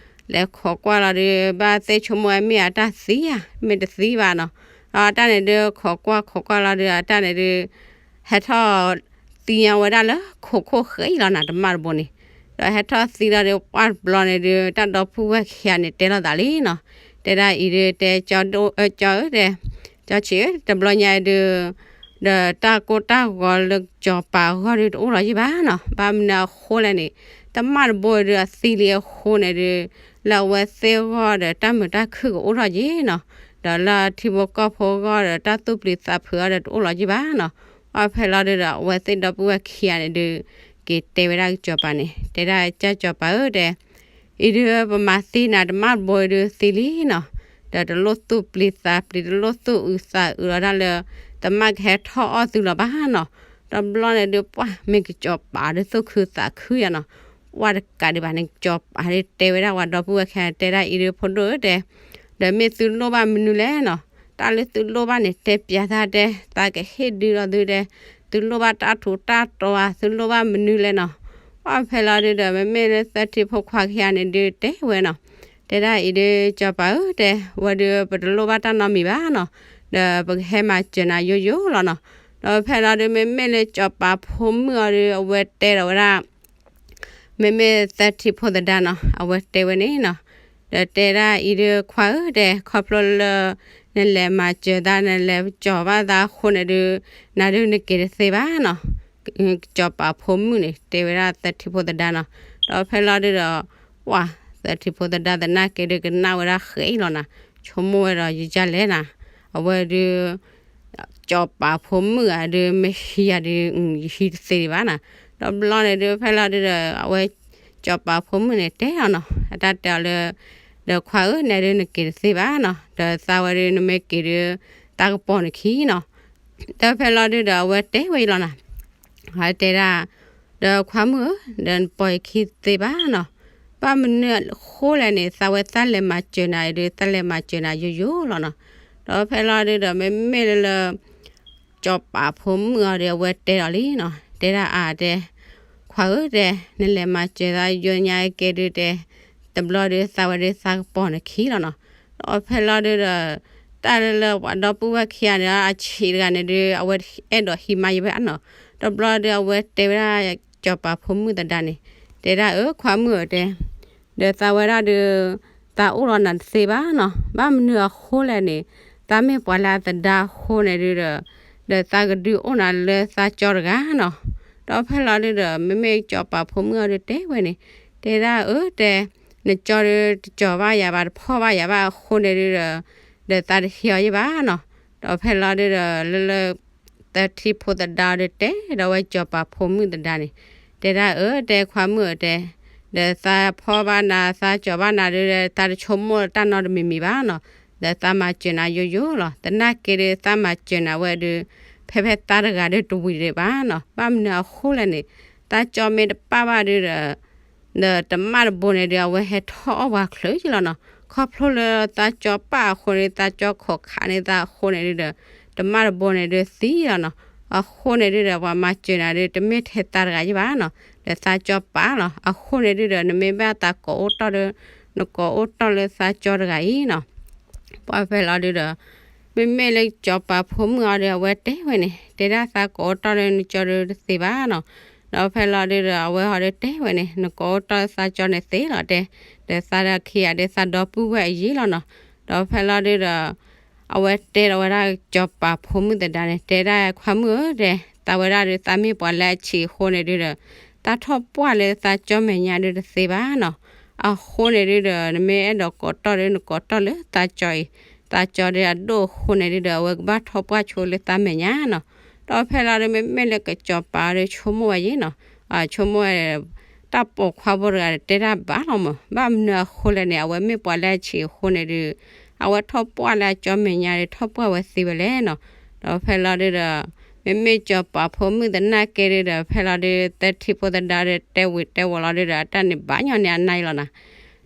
လဲၤခိးကွၢ်လီၤဒုး ဘၣ်သ့ၣ်ဆိကမိၣ်ဝဲမ့ၢ်အတၢ်သံဧါ မ့ၢ်တသံဘၣ်နီၤ. ဒီးအတၢ်န့ၣ်ဒုး ခိးကွၢ်ခိးကွၢ်လီၤဒုး အတၢ်န့ၣ်ဒုး ဟဲထီၣ်သံညီဝဲဒၣ်လၢခိခိၣ်ဃဲအံၤလီၤနၤ တမၣ်တဘိန့ၣ်. ဒီးဟဲထီၣ်သံလီၤဒုး ပှၢ်တဘျီန့ၣ်ဒုး တၢ်ဒီပုၢ်ဝဲၢ်ခံဂၤန့ၣ် တဲလိာ်သးလံနီၤ. တဲဒၣ်အံၤဒုး တဲကၠီဧၢ တဲ ကၠီဆံးဧၢ တဘျီညါအံၤဒုး ဒီးတၢ်ကိၢ်တၢ်ဂီၤလၢစီၤပၤအဂီၢ်ဒုး တအိၣ်လီၤယံၤဘၣ်နီၤ. ဘၣ်မနုၤအဃိလဲၣ်န့ၣ် တမၣ်တဘိဒုး အသံလံအဃိန့ၣ်ဒုး လၢအဝဲသ့ၣ်အဂီၢ်ဒီး တၢ်မုာ်တၢ်ခုၣ်ကအိၣ်ထီၣ်ယံၤနီၤ. ဒီးလၢထံဖိကီၢ်ဖိအဂီၢ်ဒီး တၢ်သူၣ်ပျံၤသးဖုးအီၤဒီး တအိၣ်လီၤယံၤဘၣ်နီၤ. ပှၢ်ဖဲလီၤဒုးဒီး အဝဲသ့ၣ်ဒီပုၢ်ဝဲၢ်ခံဂၤန့ၣ်ဒုး က့ၤတဲဝဲဒၣ်စီၤပၤန့ၣ် တဲဒၣ်ကၠီစီၤပၤဧၢ တဲ အံၤဒုးပမၤသံနၤ တမၣ်တဘိအံၤဒုးသံလံနီၤ. ဒီးတလိၣ်သူၣ်ပျံၤသးပျံၤ တလိၣ်သူၣ်အုးသးအုးလီၤဒၣ်လၢ တမၣ်ကဟဲထီၣ်အီၣ်သုလီၤဘၣ်နီၤ. တဘျီန့ၣ်ဒုး ပှၢ်မ့ၢ်ကစီၤပၤဒုးသူၣ်ခုသးခုယါနီၤ. ပှၢ်တကးဒံးဘၣ်န့ၣ် ကစီၤပၤဒုးတဲဝဲဒၣ်ဝဲဒီပုၢ်ဝဲၢ်ခံဂၤ တဲဒၣ်အံၤဒုး ဖိဒိၣ်ဧၢ တဲ ဒီးမ့ၢ်သုလိၣ်ဘၣ်မနုၤလဲၣ်နီၤ. တၢ်လၢသုလိၣ်ဘၣ်န့ၣ် တဲပျးသးတဲ သးကဟ့ၣ်ဒုးလီၤသုတဲ သုလိၣ်ဘၣ်တၢ်ထူးတၢ်တီၤဧါ သုလိၣ်ဘၣ်မနုၤလဲၣ်နီၤ. ပှၢ်ဖဲလီၤဒုးဒီး မ့မ့ၢ်လၢသၢထံဖိခွါခံဂၤန့ၣ်ဒုးတဲဝဲနီၤ. တဲဒၣ်အံၤဒုး စီၤပၤဧၢ တဲ ဝဲဒုးပတလိၣ်ဘၣ်တၢ်နီတမံၤဘၣ်နီၤ. ဒီးပကဟဲမၤစၢၤနၤယိယိလီၤနီၤ. ဒီးဖဲလီၤဒုး မ့မ့ၢ်လၢစီၤပၤဖိမုၣ်အီၤဒုး အဝဲတဲဒီးဝဲဒၣ် မ့မ့ၢ်သၢထံဖိသဒါနီၤ အဝဲတဲဝဲန့ၣ်နီၤ. ဒီးတဲဒၣ်အံၤဒုး ခွါဧၢ တဲ ခီဖျိလၢ နလဲၤမၤစၢၤသး နလဲၤကၠီၤဘၣ်သးအဃိန့ၣ်ဒုး နၤဒုးနက့ၤတသ့ဘၣ်နီၤ. စီၤပၤဖိမုၣ်န့ၣ် တဲဝဲဒၣ်သၢထံဖိသဒါနီၤ. ဒီးဖဲလီၤဒုးဒီး ပှၢ်သၢထံဖိသဒါသနာ်က့ဒုး ကနၣ်ဝဲဒၣ်ဃဲအံၤလီၤနၤ. ဆိကမိၣ်ဝဲဒီး ယယါလဲၣ်နၤ အဝဲဒုး စီၤပၤဖိမုၣ်ဧါဒုး မ့ၢ်ဟံးယၤဒုး ယဟံးတသ့ဒံးဘၣ်နၤ. ဒီးဘျီန့ၣ်ဒုး ဖဲလီၤဒုးဒီး အဝဲ စီၤပၤဖိမုၣ်န့ၣ်တဲအီၤနီၤ အတၢ်တဲအီၤလၢ ဒီးခွါဧၢ နဲဒုးနက့ၤတသ့ဘၣ်နီၤ. ဒီးသးဝဲဒုး နမ့ၢ်က့ၤဒုး သးကပိာ်နခံနီၤ. ဒီးဖဲလီၤဒုးဒီး အဝဲတဲဝဲအံၤလီၤနၤ. အဝဲတဲဒၣ် ဒီးခွါမုၣ်ဧၢ ဒီးနပိာ်ယခံတသ့ဘၣ်နီၤ. ဘၣ်မနုၤအဃိလဲၣ်န့ၣ် သးဝဲသးလဲၤမၤစၢၤနၤအံၤဒုး သးလဲၤမၤစၢၤနၤယိယိလီၤနီၤ. ဒီးဖဲလီၤဒုးဒီး မ့မ့ၢ်လၢလၢ စီၤပၤဖိမုၣ်အီၤဒီး အဝဲတဲဒီးလံနီၤ. တဲဒၣ်အါတဲ, ခွါဧၢတဲ, နလဲၤမၤစၢၤသးယိညါကဲဒုးတဲ, တဘျီဒုးသးဝဲဒုးသးကပီၤနခံလီၤနီၤ. ဒီးဖဲလီၤဒုးဒီး တၢ်လၢလၢပှၤဒီပုၢ်ဝဲၢ်ခံဂၤန့ၣ် အဆံးတဂၤန့ၣ်ဒုး အဝဲအဲၣ်ဒိးဟံးမါယဘၣ်နီၤ. တဘျီဒုးအဝဲတဲဝဲဒၣ် စီၤပၤဖိမုၣ်သဒါန့ၣ်, တဲဒၣ်အၢခွါမုၣ်ဧၢတဲ, ဒီးသးဝဲဒၣ်ဒုး သးအိၣ်လီၤနၤတသ့ဘၣ်နီၤ. ဘၣ်မနုၤအဃိလဲၣ်န့ၣ်, သးမ့ၢ်ပှၤလၢအသဒါအဃိန့ၣ်ဒုးဒီး, ဒီးသးကဒုးအိၣ်နၤလၢသးကၠီတဂၤနီၤ. ဒီးဖဲလီၤဒုးဒီး မ့မ့ၢ်စီၤပၤဖိမုၣ်အီၤဒုးတဲဝဲန့ၣ်, တဲဒၣ်အၢတဲ, နကၠီဒုးတကၠီၤဘၣ်ယၤဘၣ် တဖီၣ်ဘၣ်ယၤဘၣ်အဃိန့ၣ်ဒုးဒီး, ဒီးသးတဟံးအီၤယဘၣ်နီၤ. ဒီးဖဲလီၤဒုးဒီး လၢလၢ သထံဖိသဒါအီၤဒုးတဲဒီးဝဲစီၤပၤဖိမုၣ်သဒါန့ၣ်, တဲဒၣ်အၢတဲခွါမုၣ်ဧၢတဲ, ဒီးသးဖီၣ်ဘၣ်နၤ သးကၠီၤဘၣ်နၤဒုးဒီး သးတဆိကမိၣ်တၢ်နီတမံၤမံၤဘၣ်နီၤ. ဒီးသးမၤစၢၤနၤယိယိလီၤ. သနာ်က့ဒုး သးမၤစၢၤနၤဝဲဒုး ဖဲဖဲသးတဂၤဒုးတဝံၤဒံးဘၣ်နီၤ. ဘၣ်မနုၤအဃိလဲၣ်န့ၣ်, သးကၠီမ့ၢ်တပၣ်ဘၣ်ဒုးဒီး ဒီးတမၣ်တဘိန့ၣ်ဒုး အဝဲဟဲထီၣ်အီၣ်ပှၤချုးယလီၤနီၤ. ခီဖျိလၢသးကၠီပၣ်အဃိန့ၣ် သးကၠီခိးခးန့ၢ်သးအဃိန့ၣ်ဒုးဒီး တမၣ်တဘိန့ၣ်ဒုးသံလီၤနီၤ. အဃိန့ၣ်ဒုးဒီး ပှၤမၤစၢၤနၤဒုး တမ့ၢ်ထဲသးတဂၤယဘၣ်နီၤ. ဒီးသးကၠီပၣ်လီၤ. အဃိန့ၣ်ဒုးဒီး နမ့ၢ်ဘၣ်သးကိးအိၣ်တီၢ်ဒီး နကိးအိၣ်တီၢ်လၢသးကၠီတဂၤအံၤနီၤ. ပှၤဖဲလီၤဒုးဒီး မ့မ့ၢ်လၢစီၤပၤဖိမုၣ်အီၤဒီး အဝဲတဲဝဲန့ၣ်, တဲဒၣ်သးကိးအိၣ်တီၢ်လၢနကၠီဒုးတသ့ဘၣ်နီၤ. ဒီးဖဲလီၤဒုးဒီး အဝဲဟီဒုးတဲဝဲန့ၣ်, နကိးအိၣ်တီၢ်သးကၠီန့ၣ်သ့လီၤတဲ, ဒီးသးဒီးခံဂၤဒုးသးဒီပုၢ်ဝဲၢ်အယံၤလီၤနီၤ. ဒီးဖဲလီၤဒုးဒီး အဝဲတဲဒီးဝဲဒၣ်စီၤပၤဖိမုၣ်သဒါန့ၣ်, တဲဒၣ်ခွါမုၣ်ဧၢတဲ, သးဝဲဒၣ်ဒုးသးမ့ၢ်ပှၤလၢအဆံးအဃိန့ၣ်ဒုးဒီး သးထီၣ်ပှၢ်လၢသးကၠီမဲာ်ညါဒုးတသ့ဘၣ်နီၤ. အဃိန့ၣ်ဒုးဒီး နမ့ၢ်အဲၣ်ဒိးကိးတီၢ်ဒုး နကိးတီၢ်လၢသးကၠီအံၤ, သးကၠီဒုးအဒိၣ်အဃိန့ၣ်ဒုးဒီး အဝဲကဘၣ်ထီၣ်ပှၢ်ဆိလၢသးမဲာ်ညါနီၤ. ဒီးဖဲလီၤဒုး မ့မ့ၢ်လၢစီၤပၤအီၤဒုးဆိကမိၣ်ဝဲယံၤနီၤ, ဆိကမိၣ်ဝဲ တၢ်ပိာ်ခွါဖိတဂၤဒီးတဲတၢ်ဘၣ်လီၤမး, ဘၣ်မနုၤအဃိလဲၣ်န့ၣ် အဝဲမ့ၢ်ပှၤလၢအဆံးအဃိန့ၣ်ဒုး အဝဲထီၣ်ပှၢ်လၢအကၠီမဲာ်ညါဒုး ထီၣ်ပှၢ်ဝဲသ့ဝဲလဲၣ်နီၤ. ဒီးဖဲလီၤဒုးဒီး မ့မ့ၢ်စီၤပၤဖိမုၣ်သနာ်က့ဒုးဒီး ဖဲလီၤဒုး သထံဖိသဒါဒီး တဲဝံၤတဲဝီၤလီၤဒုးဒီး အတၢ်န့ၣ်ဘၣ်ညီန့ၢ်အနၢ်အံၤလီၤနီၤ.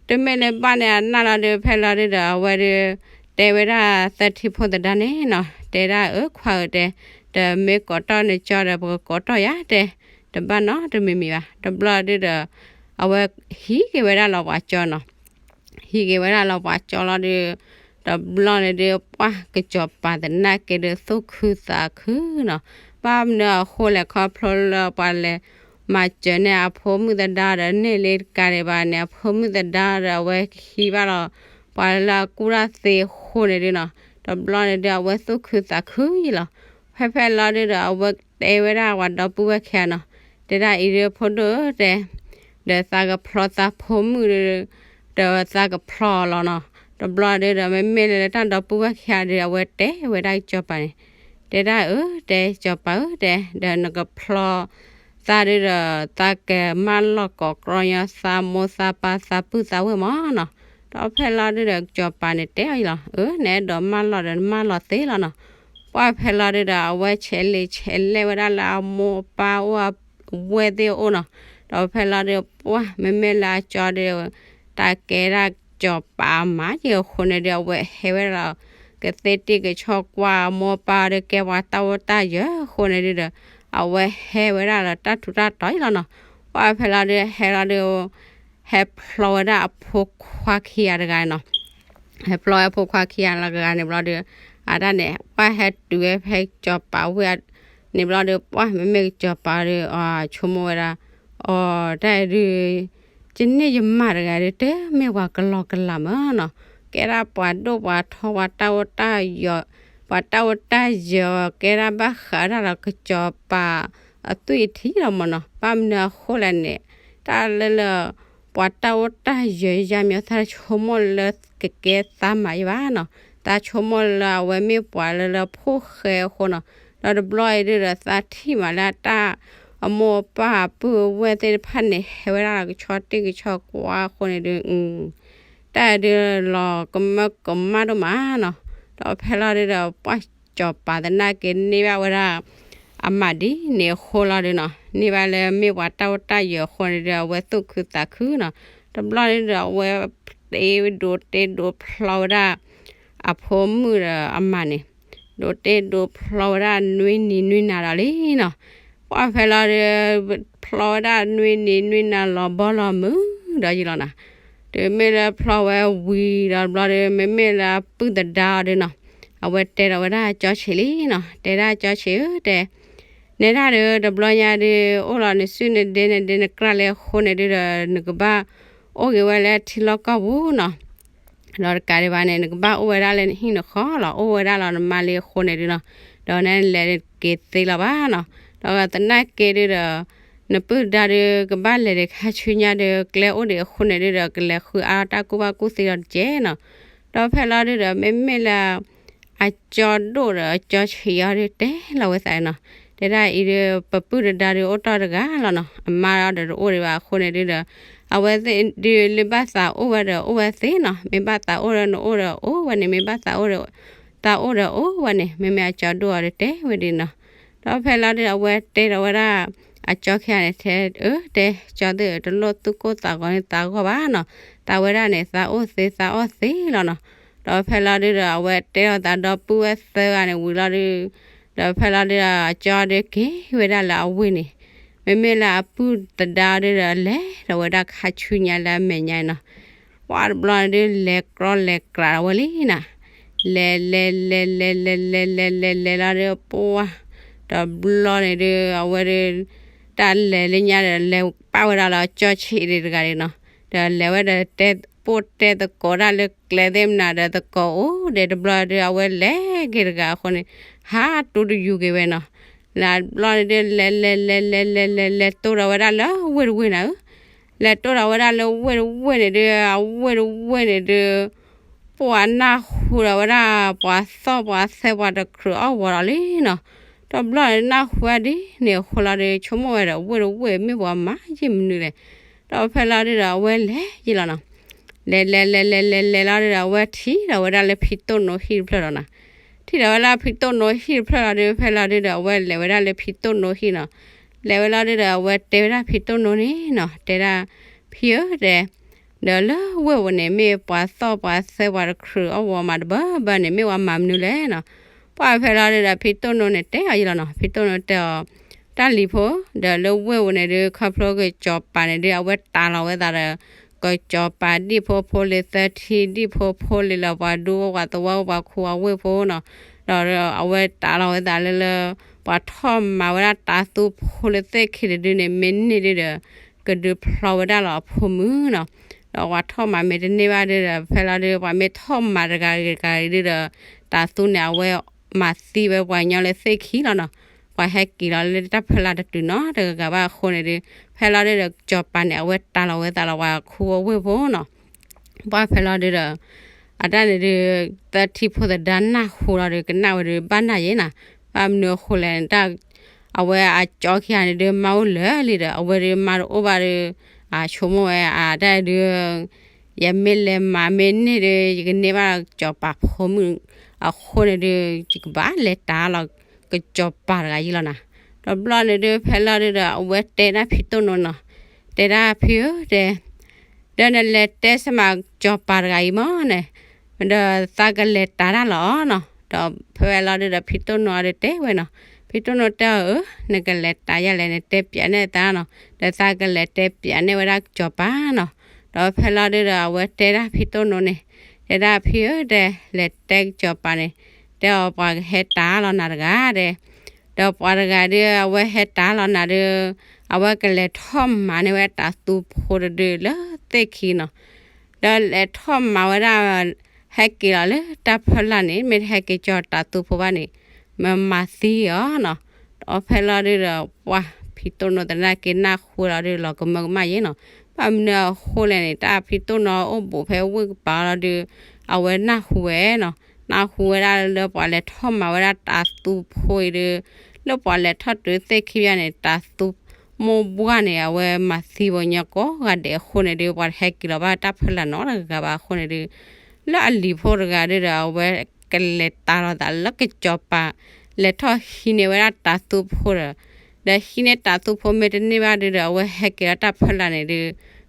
တုၤမ့ၢ်လၢဘၣ်န့ၢ်အနၢ်လီၤဒုး ဖဲလီၤဒုးဒီး အဝဲဒုး တဲဝဲဒၣ်သထံဖိသဒါန့ၣ်နီၤ, တဲဒၣ်အၢခွါဧၢတဲ, ဒီးမ့ၢ်ကိးတီၢ်နကၠီဒီး ပကကိးတီၢ်ယၤတဲ, တဘၣ်နီတမံၤမံၤဘၣ်. တဘျီဒုးဒီး အဝဲဟံးက့ၤဝဲဒၣ်လီၤပှၤကၠီနီၤ. ဟံးက့ၤဝဲဒၣ်လီၤပှၤကၠီလီၤဒုး, တဘျီန့ၣ်ဒုး ပှၢ်ကစီၤပၤသနာ်က့ဒုး သူၣ်ခုသးခုနီၤ. ဘၣ်မနုၤအဃိလဲၣ် ခီဖျိလၢပှၤလဲၤမၤစၢၤန့ၢ်အဖိမုၣ်သဒါဒီး န့ၢ်လ့တကးဒံးဘၣ်န့ၣ် အဖိမုၣ်သဒါဒီး အဝဲဟံးဘၣ်လီၤ ပှၤလၢအကူၣ်တၢ်သ့အဃိန့ၣ်ဒုးနီၤ. တဘျီန့ၣ်ဒုး အဝဲသူၣ်ခုသးခုယံၤလီၤ. ဖဲဖဲလီၤဒုးဒီး အဝဲတဲဝဲဒၣ်ပှၤဒီပုၢ်ဝဲၢ်ခံဂၤနီၤ, တဲဒၣ်အံၤဒုးဖိဒိၣ်ဧၢတဲ, ဒီးသးကဖျီသးဖိမုၣ်ဒုး ဒီးသးကဖျီလီၤနီၤ. တဘျီဒုးဒီး မ့မ့ၢ်လၢတၢ်ဒီပုၢ်ဝဲၢ်ခံဂၤဒုး အဝဲတဲဝဲဒၣ်စီၤပၤန့ၣ်, တဲဒၣ်အၢတဲ စီၤပၤဧၢတဲ, ဒီးနကဖျီသးဒုးဒီး သးကမၢလီၢ်ကိးကြီညီသးမိၢ်သးပၢ် သးပုၢ်သးဝဲၢ်မးနီၤ. ဒီးဖဲလီၤဒုးဒီး စီၤပၤန့ၣ်တဲအီၤလီၤ, အၢ နအဲၣ်ဒိးမၢလီၢ်ဒီး နမၢလီၢ်သ့လီၤနီၤ. ပှၢ်ဖဲလီၤဒုးဒီး အဝဲဆဲးလ့ဆဲးလဲၣ်ဝဲဒၣ်လၢအမိၢ်အပၢ်အိၣ်အဝဲၢ်သ့ၣ်အအိၣ်နီၤ. ဒီးဖဲလီၤဒုး ပှၢ်မ့မ့ၢ်လၢအကၠီဒုး တၢ်ကဲဒၣ်စီၤပၤအမါယံၤအဃိန့ၣ်ဒုး အဝဲဟဲဝဲဒၣ်လီၤ ကသ့တံၢ်ကဆီကွၢ်အမိၢ်အပၢ်ဒီး ကဲပှၤတၢ်အိၣ်တၢ်ယၢၤအဃိန့ၣ်ဒုးဒီး အဝဲဟဲဝဲဒၣ်လီၤတၢ်ထူးတၢ်တီၤအံၤလီၤနီၤ. ပှၢ်ဖဲလီၤဒုး ဟဲလီၤဒုး ဟဲဖျီဝဲဒၣ်အဖိခွါခံဂၤတဂၤနီၤ. ဟဲဖျီဝဲအဖိခွါခံဂၤတဂၤန့ၣ်ဘျီဒုး အတၢ်န့ၣ် ပှၢ်ဟဲတုၤဝဲဖဲစီၤပၤဝဲၢ်န့ၣ်ဘျီဒုး ပှၢ်မ့မ့ၢ်ကစီၤပၤဒုး အဆိကမိၣ်ဝဲဒၣ် အီၤ တၢ်အံၤဒုး ယန့ၢ်ယမါတဂၤဒုး တမ့ၢ်ပှၤကလီကလီမးနီၤ. ကဲဒၣ်ပှၤဒိၣ်ပှၤထီ ပှၤတၢ်အိၣ်တၢ်ယၢၤ ပှၤတၢ်အိၣ်တၢ်ယၢၤ ကဲဒၣ်ဘၣ်ဃးဒၣ်ဒီးကစီၤပၤအသွံၣ်အထံလီၤမးနီၤ. ဘၣ်မနုၤအဃိလဲၣ်န့ၣ် တၢ်လၢလၢ ပှၤတၢ်အိၣ်တၢ်ယၢၤယါမး သးဆိကမိၣ်လၢကကဲသးမးယဘၣ်နီၤ. သးဆိကမိၣ်လၢအဝဲမ့ၢ်ပှၤလၢလၢဖိၣ်ဃဲအဃိနီၤ. ဒီးတဘျီအံၤဒုးဒီး သးထံၣ်မးလၢတၢ်အမိၢ်အပၢ်အပုၢ်အဝဲၢ်သ့ၣ်တဖၣ်န့ၣ် ဟဲဝဲဒၣ်လီၤကဆီတံၢ်ကဆီကွၢ်အဃိန့ၣ်ဒုး တၢ်အံၤဒုးလီၤကမၢကမၣ်ဒိၣ်မးနီၤ. ဒီးဖဲလီၤဒုးဒီး ပှၢ်စီၤပၤသနာ်က့န့ၢ်ဘၣ်ဝဲဒၣ် အမးဒ်န့ၣ်အဃိလီၤဒုးနီၤ. န့ၢ်ဘၣ်လၢမ့ၢ်ပှၤတၢ်အိၣ်တၢ်ယၢၤအဃိန့ၣ်ဒုး အဝဲသူၣ်ခုသးခုနီၤ. တဘျီန့ၣ်ဒီး အဝဲတ့ဒိးတ့ဒိးဖျီဝဲဒၣ် အဖိမုၣ်ဒီးအမးန့ၣ် ဒိးတ့ဒိးဖျီဝဲဒၣ်နွံနံၤနွံနၤဒီးလံနီၤ. ပှၢ်ဖဲလီၤဒီး ဖျီဝဲဒၣ်နွံနံၤနွံနၤလီၤဘီလီၤမုၢ်ဒီးယံၤလီၤနီၤ. တုၤမ့ၢ်လၢဖျီဝဲဝံၤဒီးဘျီဒီး မ့မ့ၢ်လၢအပုၢ်သဒါအီၤဒုနီၤ, အဝဲတဲဒီးဝဲဒၣ်ကၠီဆံးလံနီၤ, တဲဒၣ်ကၠီဆံးဧၢ တဲ နဲဒၣ်ဒီးတဘျီညါဒီး အိၣ်လီၤနစုနဒ့နဒ့နကြၢ်လၢအဃိန့ၣ်ဒုဒီး နကဘၣ်အိၣ်က့ၤဝဲလၢထံလီၢ်ကီၢ်ပူၤနီၤ. ဒီးတကးဒံးဘၣ်န့ၣ် နကဘၣ်အိၣ်ဝဲဒၣ်လၢနဟံၣ်နဃီလီၤ, အိၣ်ဝဲဒၣ်လီၤနမါလံအဃိန့ၣ်ဒုနီၤ, ဒီးနဲနလဲၤက့ၤသ့လီၤဘၣ်နီၤ. ဒီးသနာ်က့ဒုဒီး နပုၢ်ဒါဒု ကဘၣ်လဲၤဒံးခါဆူညါဒီး ကျဲအိၣ်ဒံးအဃိန့ၣ်ဒုဒီး ကလဲၤဃုအါတၢ်ကူၣ်ဘၣ်ကူၣ်သ့ဒီးတကဲးနီၤ. ဒီးဖဲလီၤဒုဒီး မ့မ့ၢ်လၢ အကၠီဒိၣ်ဒီးအကၠီဆံးအီၤဒုတဲလီၤဝဲသးနီၤ, တဲဒၣ်အံၤဒု ပပုၢ်တဒါဒုအိၣ်တီၢ်တဂၤလီၤနီၤ, အမါဒီးတအိၣ်ဒံးဘၣ်အဃိန့ၣ်ဒုဒီး အဝဲသ့ၣ်ဒုလၢဘၣ်သးအိၣ်ဝဲဒီးအိၣ်ဝဲသ့နီၤ, မ့ၢ်ဘၣ်သးအိၣ်ဒီးနအိၣ်ဒီးအိၣ်ဝဲန့ၣ်, မ့ၢ်ဘၣ်သးအိၣ်ဒီး သးအိၣ်ဒီးအိၣ်ဝဲန့ၣ်, မ့မ့ၢ်အကၠီဒိၣ်အီၤဒုတဲဝဲဒၣ်နီၤ. ဒီးဖဲလီၤဒုဒီး အဝဲတဲဒီးဝဲဒၣ် အကၠီခံဂၤန့ၣ် တဲအၢ တဲကၠီသ့ၣ်ဧၢ တလိၣ်သူၣ်ကိၢ်သးဂီၤန့ၢ်သးဂီၢ်ဘၣ်နီၤ, သးဝဲဒၣ်န့ၣ် သးအိၣ်သ့သးအိၣ်သ့လီၤနီၤ. ဒီးဖဲလီၤဒုဒီး အဝဲတဲအီၤသးဒီပုၢ်ဝဲၢ်သၢဂၤန့ၣ်ဝံၤလီၤဒု ဒီးဖဲလီၤဒုဒီး အကၠီဒုက့ၤဝဲဒၣ်လၢအဝ့ၢ်န့ၣ်, မ့မ့ၢ်လၢအပုၢ်သဒါဒုဒီး လဲၤဒီးဝဲဒၣ်ခါဆူညါလၢအမဲာ်ညါနီၤ. ပှၢ်တဘျီန့ၣ်ဒု လဲၤကြီလဲၤကြီဝဲလံနီၤ, လဲၤလဲၤလဲၤလဲၤလဲၤလဲၤလဲၤလဲၤလဲၤလီၤဒု ပှၢ် တဘျီန့ၣ်ဒု အဝဲဒု တၢ်လဲၤလၢညါဒီး လဲၤပာ်ဝဲဒၣ်လၢအကၠီဆံးဒံးတဂၤဒံးနီၤ, ဒီးလဲၤဝဲဒီးတဲပိၢ်တဲသကိးဒၣ်လၢကျဲသ့ၣ်မနုၤဒီး သကိးအိၣ်ဒံးတဘျီဒု အဝဲလဲၤက့ၤတဂၤအဃိန့ၣ် ဟးတူၢ်တယူၤက့ၤဝဲနီၤ. လဲၤတဘျီန့ၣ်ဒု လဲၤလဲၤလဲၤလဲၤလဲၤလဲၤလဲၤတိၢ်ဒီးဝဲဒၣ်လၢဝ့ၢ်တဝ့ၢ်နၤဧၢ, လဲၤတိၢ်ဒီးဝဲဒၣ်လၢဝ့ၢ်တဝ့ၢ်န့ၣ်ဒု အဝ့ၢ်တဝ့ၢ်န့ၣ်ဒု ပှၤနၢ်ဟူဒီးဝဲဒၣ် ပှၤသီၣ်ပှၤသဲပှၤတကြၢးအီၣ်ဝီၤဒီးလံနီၤ. တဘျီန့ၣ်နၢ်ဟူဝဲဒ်န့ၣ်အဃိလီၤဒီး ဆိကမိၣ်ဝဲဒီး ဝ့ၢ်တဝ့ၢ်မ့ၢ်ပှၤမၤယံာ်မနုၤလဲၣ်. ဒီးဖဲလီၤဒုဒီး အဝဲလဲၤယံာ်လီၤနီၤ. လဲၤလဲၤလဲၤလဲၤလဲၤလဲၤလီၤဒုဒီး အဝဲထံၣ်ဒီးဝဲဒၣ်လၢဖံတိၢ်နိဟံၣ်တဖျၢၣ်လီၤနီၤ. ထံၣ်ဒီးဝဲလၢဖံတိၢ်နိဟံၣ်တဖျၢၣ်လီၤဒု ဖဲလီၤဒုဒီး အဝဲလဲၤဝဲဒၣ်လၢဖံတိၢ်နိဟံၣ်နီၤ. လဲၤဝဲလီၤဒုဒီး အဝဲတဲဝဲဒၣ်ဖံတိၢ်နိန့ၣ်နီၤ, တဲဒၣ် ဖံဧၢ တဲ ဒီးလၢဝ့ၢ်ပူၤန့ၣ် မ့ၢ်ပှၤသီၣ်ပှၤသဲပှၤတကြၢးအီၣ်ဝီၤမးတဘၢဘၢန့ၣ် မ့ၢ်ပှၤမၤမနုၤလဲၣ်နီၤ. ပှၢ်ဖဲလီၤဒုဒီး ဖံတိၢ်နိန့ၣ်တဲအီၤယံာ်လီၤနီၤ. ဖံတိၢ်နိတဲအီၤ တၢ်လံၤဖိ ဒီးလၢဝ့ၢ်ပူၤန့ၣ်ဒု ခီဖျိကစီၤပၤန့ၣ်ဒု အဝဲတးလီၤဝဲသးဒီး ကစီၤပၤဒံၣ်ဖိဖိလံၤသၢထံ ဒံၣ်ဖိဖိလံၤလၢပှၤဒူ ပှၤသဝီပှၤခူအဝ့ၢ်ဖိနီၤ. ဒီးအဝဲတးလီၤဝဲသးလၢလၢ ပှၤထီၣ်မၤဝဲဒၣ်တၤသူဖိလၢသ့ၣ်ခံတဒုန့ၣ် မ့ၢ်န့ၢ်ဒုဒီး ကဒုးဖျီဝဲဒၣ်လီၤအဖိမုၣ်နီၤ. ဒီးပှၤထီၣ်မၤမ့ၢ်တန့ၢ်ဘၣ်ဒုဒီး ဖဲလီၤဒု ပှၤမ့ၢ်ထီၣ်မၤတဂၤဂ့ၤတဂၤဂ့ၤဒုဒီး တၤသူန့ၣ် အဝဲမၤသံဝဲပှၤကညီလၢသ့ၣ်ခံလီၤနီၤ. ပှၤဟဲက့ၤလီၤလၢတၢ်ဖီလာ်တတုၤနီတဂၤဂၤဘၣ်အဃိန့ၣ်ဒု ဖဲလီၤဒုဒီး ကစီၤပၤန့ၣ် အဝဲတးလီၤဝဲသးလီၤပှၤခူအဝ့ၢ်ဖိနီၤ. ပှၢ်ဖဲလီၤဒုဒီး အတၢ်န့ၣ်ဒု သၢထံဖိသဒါနၢ်ဟူလီၤဒု ကနၣ်ဝဲဒု ဘၣ်နၢ်ယဲနီၤ. ဘၣ်မနုၤအဃိလဲၣ် တၢ် အဝဲအကၠီခံဂၤန့ၣ်ဒု မါအိၣ်လၢာ်လံဒီး အဝဲဒုမါတအိၣ်ဘၣ်ဒု အဆိကမိၣ်ဝဲအတၢ်ဒု ယမ့ၢ်လဲၤမၤမ့ၢ်န့ၢ်ဒု ယကန့ၢ်ဘၣ်ကစီၤပၤဖိမုၣ်အဃိန့ၣ်ဒု ယကဘၣ်လဲၤတးလီၤကစီၤပၤတဂၤယံာ်လီၤနီၤ. တဘျီန့ၣ်ဒု ဖဲလီၤဒုဒီး အဝဲတဲဒၣ်ဖံတိၢ်နိနီၤ, တဲဒၣ်ဖံဧၢ တဲ ဒီးနလဲၤတဲဆမးကစီၤပၤတဂၤအံၤမ့ၢ်န့ၣ် ဒီးသးကလဲၤတးတၢ်လီၤနီၤ. ဒီးဖဲလီၤဒုဒီး ဖံတိၢ်နိအီၤဒုတဲဝဲနီၤ, ဖံတိၢ်နိတဲအီၤဧၢ နကလဲၤတးယၤလဲၣ် နတဲပၠးန့ၢ်သးနီၤ, ဒီးသးကလဲၤတဲပၠးန့ၢ်ဝဲဒၣ်ကစီၤပၤနီၤ. ဒီးဖဲလီၤဒုဒီး အဝဲတဲဒၣ်ဖံတိၢ်နိန့ၣ်, တဲဒၣ်ဖံဧၢ တဲ လဲၤတဲကစီၤပၤန့ၣ် တဲအီၤပှၤကဟဲတးလီၤနၤတဂၤ တဲ ဒီးပှၤတဂၤဒု အဝဲဟဲတးလီၤနၤဒု အဝဲကလဲၤထီၣ်မၤန့ၢ်ဝဲတၤသူဖိတဒုလၢသ့ၣ်ခံနီၤ. ဒီးလဲၤထီၣ်မၤဝဲဒၣ် ဟဲက့ၤလီၤလၢတၢ်ဖီလာ်န့ၣ် မ့ၢ်တဟဲက့ၤကၠီၤတၤသူဖိဘၣ်န့ၣ် မၤမၤသံအီၤနီၤ. ဒီးဖဲလီၤဒုဒီး ပှၢ်ဖံတိၢ်နိသနာ်က့ နၢ်ဟူလီၤဒု လီၤကမၢကမၣ်ယဲနီၤ. ဘၣ်မနုၤအဃိလဲၣ်န့ၣ် တၢ်ဖံတိၢ်နိအိၣ်ဘူးဖဲဝ့ၢ်ကပၤလီၤဒု အဝဲနၢ်ဟူဝဲနီၤ. နၢ်ဟူဝဲဒၣ်လၢပှၤလဲၤထီၣ်မၤဝဲဒၣ်တၤသူဖိအံၤဒု လၢပှၤလဲၤထီၣ်တုၤသ့ၣ်ခံဘၣ်န့ၣ် တၤသူမိၢ်ပှၢ်န့ၣ် အဝဲမၤသံပှၤကညီကိးဂၤဒဲးအဃိန့ၣ်ဒု ပှၤတဟဲက့ၤလီၤဘၣ်တၢ်ဖီလာ်နီတဂၤဘၣ်အဃိန့ၣ်ဒု လၢအလံၤဖိတဂၤဒုဒီး အဝဲကလဲၤတးလီၤသးလၢကစီၤပၤ လဲၤထီၣ်ဟံးန့ၢ်ဝဲဒၣ်တၤသူဖိဒီး ဒီးဟံးန့ၢ်တၤသူဖိမ့ၢ်တန့ၢ်ဘၣ်ဒုဒီး အဝဲဟဲက့ၤလီၤတၢ်ဖီလာ်န့ၣ်ဒု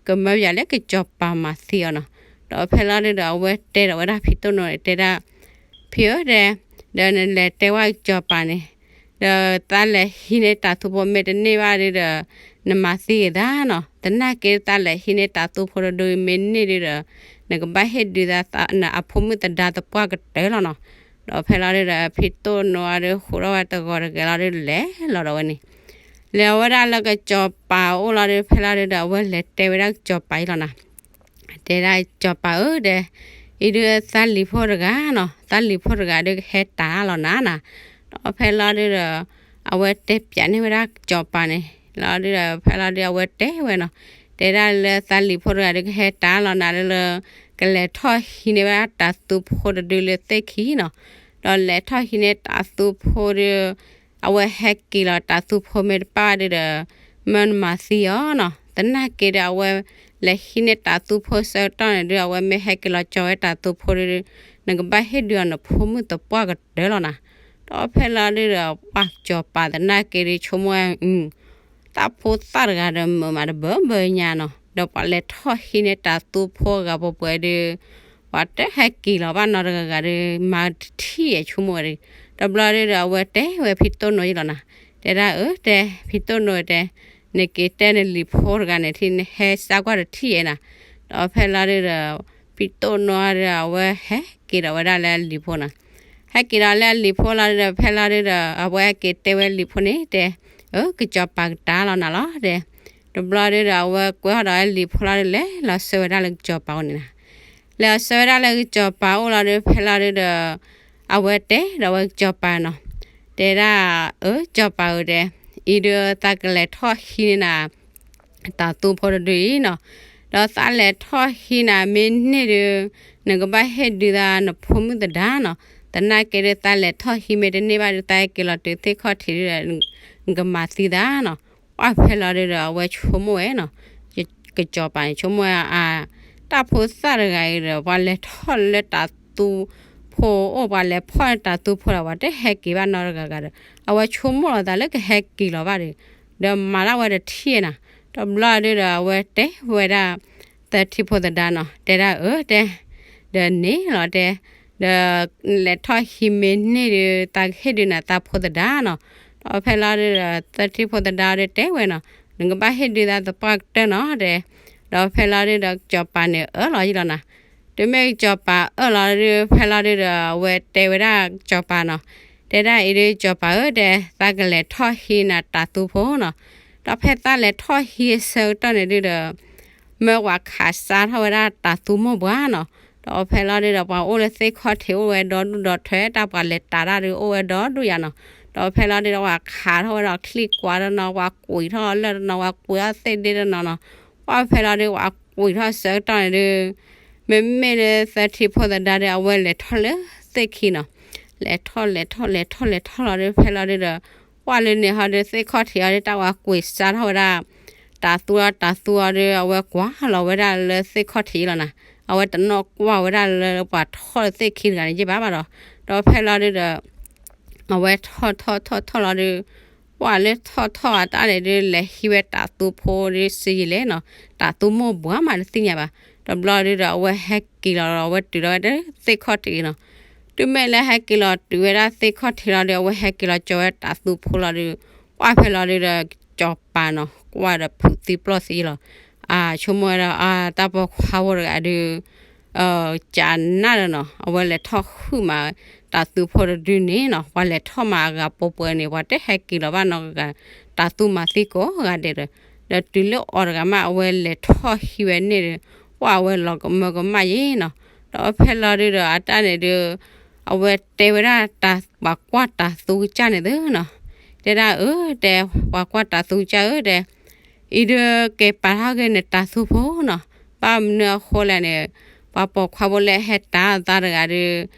ကမၢယၤလၢကစီၤပၤမၤသံအီၤနီၤ. ဒီးဖဲလီၤဒုဒီး အဝဲတဲဒီးဝဲဒၣ်ဖံတိၢ်နိန့ၣ် တဲဒၣ် ဖံဧၢ တဲ ဒီးနလဲၤတဲဝဲကစီၤပၤန့ၣ် ဒီးသးလဲၤဟံးန့ၢ်တၢ်သူဖိမ့ၢ်တန့ၢ်ဘၣ်ဒုဒီး နမၤသံက့ၤသးနီၤ. သနာ်က့သးလဲၤဟံးန့ၢ်တၢ်သူဖိတဒုမ့ၢ်န့ၢ်ဒုဒီး နကဘၣ်ဟ့ၣ်ဒုးသးနအဖိမုၣ်သဒါသပှၢ်ကတၢၢ်လီၤနီၤ. ဒီးဖဲလီၤဒုဒီး ဖံတိၣ်နိအီၤဒီး ဃုာ်ထီၣ်ဝဲတဂီၤတဂ့ၤလီၤဒု လဲၤလီၤဒီးဝဲန့ၣ် လဲၤဝဲဒၣ်လၢကစီၤပၤအအိၣ်လီၤဒု ဖဲလီၤဒုဒီး အဝဲလဲၤတဲဝဲဒၣ်ကစီၤပၤအံၤလီၤနီၤ. တဲဒၣ်ကစီၤပၤဧၢ တဲ, အံၤဒုးသးလံၤဖိတဂၤနီၤ, သးလံၤဖိတဂၤဒုးကဟဲတၢ်လီၤနၤနီၤ. ဒီးဖဲလီၤဒုဒီး အဝဲတဲပၠးန့ၢ်ဝဲဒၣ်ကစီၤပၤန့ၣ်လီၤဒုဒီး ဖဲလီၤဒု အဝဲတဲဝဲနီၤ, တဲဒၣ်လၢသးလံၤဖိတဂၤဒုးကဟဲတၢ်လီၤနၤလၢ ကလဲၤထီၣ်ဟံးန့ၢ်ဝဲဒၣ်တၢ်သူဖိတဒုလၢသ့ၣ်ခံနီၤ. ဒီးလဲၤထီၣ်ဟံးန့ၢ်တၢ်သူဖိဒု အဝဲဟဲက့ၤလီၤတၢ်သူဖိမ့ၢ်တပၣ်ဒုဒီး မၢနမၤသံအီၤနီၤ. သနာ်က့ဒီး အဝဲလဲၤဟံးန့ၢ်တၢ်သူဖိဆၢကတီၢ်န့ၣ်ဒု အဝဲမ့ၢ်ဟဲက့ၤလီၤကၠီဝဲတၢ်သူဖိဒု နကဘၣ်ဟ့ၣ်ဒုးအီၤနဖိမုၣ်သပှၢ်ကတၢၢ်လီၤနီၤ. ဒီးဖဲလီၤဒုဒီး ပှၤကစီၤပၤသနာ်က့ဒု ဆိကမိၣ်ဝဲ တၢ်ဖိသၣ်တဂၤဒီးမုာ်မးတဘၢဘၢညါနီၤ. ဒီးပှၤလဲၤထီၣ်ဟံးန့ၢ်တၢ်သူဖိအဂၤပှဲၤပှဲၤဒု ပှၤတဟဲက့ၤလီၤဘၣ်နီတဂၤဂၤဒု မၤတထံၣ်အဆိကမိၣ်ဝဲဒု. တဘျီဒုဒီး အဝဲတဲဝဲဖံတိၣ်နိအံၤလီၤနီၤ, တဲဒၣ်အၢ တဲ ဖံတိၣ်နိတဲ, နက့ၤတဲနလံၤဖိတဂၤန့ၣ်ထံၣ် နဟဲစၢ်ကွၢ်တထံၣ်အံၤနီၤ. ဒီးဖဲလီၤဒုဒီး ဖံတိၣ်နိဒီး အဝဲဟဲက့ၤဒီးဝဲဒၣ်လၢအလံၤဖိနီၤ. ဟဲက့ၤဒီးလၢအလံၤဖိလီၤဒုဒီး ဖဲလီၤဒုဒီး အဝဲဟဲက့ၤတဲဝဲလံၤဖိန့ၣ် တဲ အၢ ကစီၤပၤကတၢ်လီၤနၤလီၤ တဲ. တဘျီဒုဒီး အဝဲကွဲထီၣ်ဒီးအလံၤဖိလီၤဒု လဲၤလီၤဆၢဝဲဒၣ်လၢကစီၤပၤအိၣ်န့ၣ်နီၤ. လဲၤဆၢဝဲဒၣ်လၢကစီၤပၤအိၣ်လီၤဒု ဖဲလီၤဒုဒီး အဝဲတဲဒီးဝဲကစီၤပၤနီၤ, တဲဒၣ် အၢ ကစီၤပၤဧၢ တဲ, အံၤဒုးသးကလဲၤထီၣ်ဟံးန့ၢ်နၤ တၢ်သူဖိတဒုအံၤနီၤ. ဒီးသးလဲၤထီၣ်ဟံးနၤမ့ၢ်န့ၢ်ဒု နကဘၣ်ဟ့ၣ်ဒုးသးနဖိမုၣ်သဒါနီၤ. သနာ်က့ဒု သးလဲၤထီၣ်ဟံးမ့ၢ်တန့ၢ်ဘၣ်ဒု သးဟဲက့ၤလီၤတုၤသ့ၣ်ခီၣ်ထံးဒုဒီး နကမၤသံသးနီၤ. ပှၢ်ဖဲလီၤဒုဒီး အဝဲဆိကမိၣ်ဝဲနီၤ, ကစီၤပၤန့ၣ် ဆိကမိၣ်ဝဲ အါ တၢ်ဖိသၣ်တဂၤအံၤဒီး ပှၤလဲၤထီၣ်လၢတၢ်သူဖိအိၣ် ပှၤလဲၤဖီၣ်လၢတၢ်သူဖိဒီး ပှၤတဟဲက့ၤဘၣ်နီတဂၤဂၤဒီး အဝဲဆိကမိၣ်လီၤသးလၢကဟဲက့ၤလီၤဘၣ်ဒု ဒီးမၤတၢ်ဝဲတထံၣ်နီၤ. တဘျီဒုဒီး အဝဲတဲဝဲဒၣ် သထံဖိသဒါနီၤ, တဲဒၣ်အၢ တဲ, ဒီးန့ၣ်လီၤတဲ, ဒီးလဲၤထီၣ်ဟံးမ့ၢ်န့ၢ်ဒု သးကဟ့ၣ်ဒုးနၤသးဖိသဒါနီၤ. ဒီးဖဲလီၤဒုဒီး သထံဖိသဒါဒုတဲဝဲနီၤ, နကဘၣ်ဟ့ၣ်ဒုးသးသပှၢ်ကတၢၢ်နီၤ တဲ. ဒီးဖဲလီၤဒုဒီး ကစီၤပၤန့ၣ်အၢၣ်လီၤယံလီၤနီၤ. တုၤမ့ၢ်ကစီၤပၤအၢၣ်လီၤဒု ဖဲလီၤဒုဒီး အဝဲတဲဝဲဒၣ်ကစီၤပၤနီၤ, တဲဒၣ်အံၤဒု ကစီၤပၤဧၢ တဲ, သးကလဲၤထီၣ်ဟံးနၤတၢ်သူဖိနီၤ. ဒီးဖဲသးလဲၤထီၣ်ဟံးအဆၢကတီၢ်န့ၣ်ဒုဒီး မၢပှၤခးစါထီၣ်ဝဲဒၣ်တၢ်သူမိၢ်ပှၢ်နီၤ. ဒီးဖဲလီၤဒုဒီး ပှၤအိၣ်လၢသ့ၣ်ခီၣ်ထံးအိၣ်ဝဲဒီဒူၣ်ဒီထၢ တၢ်ပှၤလဲၤတၢ်တၢ်ဒုအိၣ်ဝဲဒီဒူၣ်ယါနီၤ. ဒီးဖဲလီၤဒုဒီး ပှၤခးထီၣ်ဝဲဒီးချံၣ်ကွၢ်တနီၤ, ပှၤကွံာ်ထီၣ်လၢၢ်တနီၤ, ပှၤကွံာ်ထီၣ်သ့ၣ်ဒ့တနီၤနီၤ. ပှၢ်ဖဲလီၤဒု ပှၤကွံာ်ထီၣ်ဆၢကတီၢ်န့ၣ်ဒု မ့မ့ၢ်လၢသထံဖိသဒါဒီး အဝဲလဲၤထီၣ်လၢသ့ၣ်ခံနီၤ. လဲၤထီၣ်လဲၤထီၣ်လဲၤထီၣ်လဲၤထီၣ်လီၤဒု ဖဲလီၤဒုဒီး ပှၢ်လၢန့ၣ်ဟီဒု သ့ၣ်ခီၣ်ထံးအီၤဒု တၢ်ပှၤကွံာ်စါထီၣ်ဝဲဒၣ် တၢ်သူလီၤတၢ်သူအီၤဒု အဝဲကွၢ်လီၤဝဲဒၣ်လၢသ့ၣ်ခီၣ်ထံးလီၤနီၤ. အဝဲတနီၣ်ကွၢ်ဝဲဒၣ်လၢပှၤထီၣ်လၢသ့ၣ်ခံတဂၤန့ၣ်ယဲၢ်ဘၣ်ဘၣ်ဒီး ဒီးဖဲလီၤဒုဒီး အဝဲထီၣ်ထီၣ်ထီၣ်ထီၣ်လီၤဒု ပှၢ်လၢထီၣ်ထီၣ်အတၢ်န့ၣ်ဒု လဲၤဟံးဝဲတၢ်သူဖိဒု စံယံာ်လဲၣ်နီၤ, တၢ်သူမိၢ်ပှၢ်မးတသ့ၣ်ညါဘၣ်. တဘျီဒုဒီး အဝဲဟဲက့ၤလီၤဒီး အဝဲတုၤလီၤဝဲဒၣ်သ့ၣ်ခီၣ်ထံးနီၤ. တုၤမ့ၢ်လၢဟဲက့ၤလီၤတုၤဝဲဒၣ်သ့ၣ်ခီၣ်ထံးလီၤဒု အဝဲဟဲက့ၤလီၤကၠီဝဲတၢ်သူဖိလီၤဒု ပှၢ်ဖဲလီၤဒုဒီး ကစီၤပၤနီၤ ကွၢ်ဒီးဖုးသံပျီၢ်သံလီၤ. အါ ဆိကမိၣ်ဝဲဒီး အါ တၢ်ပိာ်ခွါဖိတဂၤဒု ကနၣ်ဒီးနီၤ အဝဲလဲၤထီၣ်ဟုၣ်မး တၢ်သူဖိတဒုန့ၣ်နီၤ, ပှၤလဲၤထီၣ်မးအဂၤပှဲၤပှဲၤန့ၣ် ပှၤတဟဲက့ၤလီၤဘၣ်နီတဂၤ, တၢ်သူမၤသံကိးဂၤဒဲးဒီး, ဒီးတုၤလၢအီၤတဂၤမး အဝဲလဲၤထီၣ်ဟံးဝဲန့ၣ်ဒီး ပှၢ်အဝဲလီၤကမၢကမၣ်ယဲနီၤ. ဒီးဖဲလီၤဒုဒီး အတၢ်န့ၣ်ဒု အဝဲတဲဝဲဒၣ်တၢ်ပှၤကွၢ်တၢ်သူကစၢ်န့ၣ်သုနီၤ, တဲဒၣ်အၢ တဲ ပှၤကွၢ်တၢ်သူကစၢ်ဧၢ တဲ အံၤဒုးက့ၤပာ်ထီၣ်က့ၤနတၢ်သူဖိနီၤ, ဘၣ်မနုၤအဃိလဲၣ်န့ၣ် ပှၤပိာ်ခွါဖိလၢဟဲတၢ်သးတဂၤဒု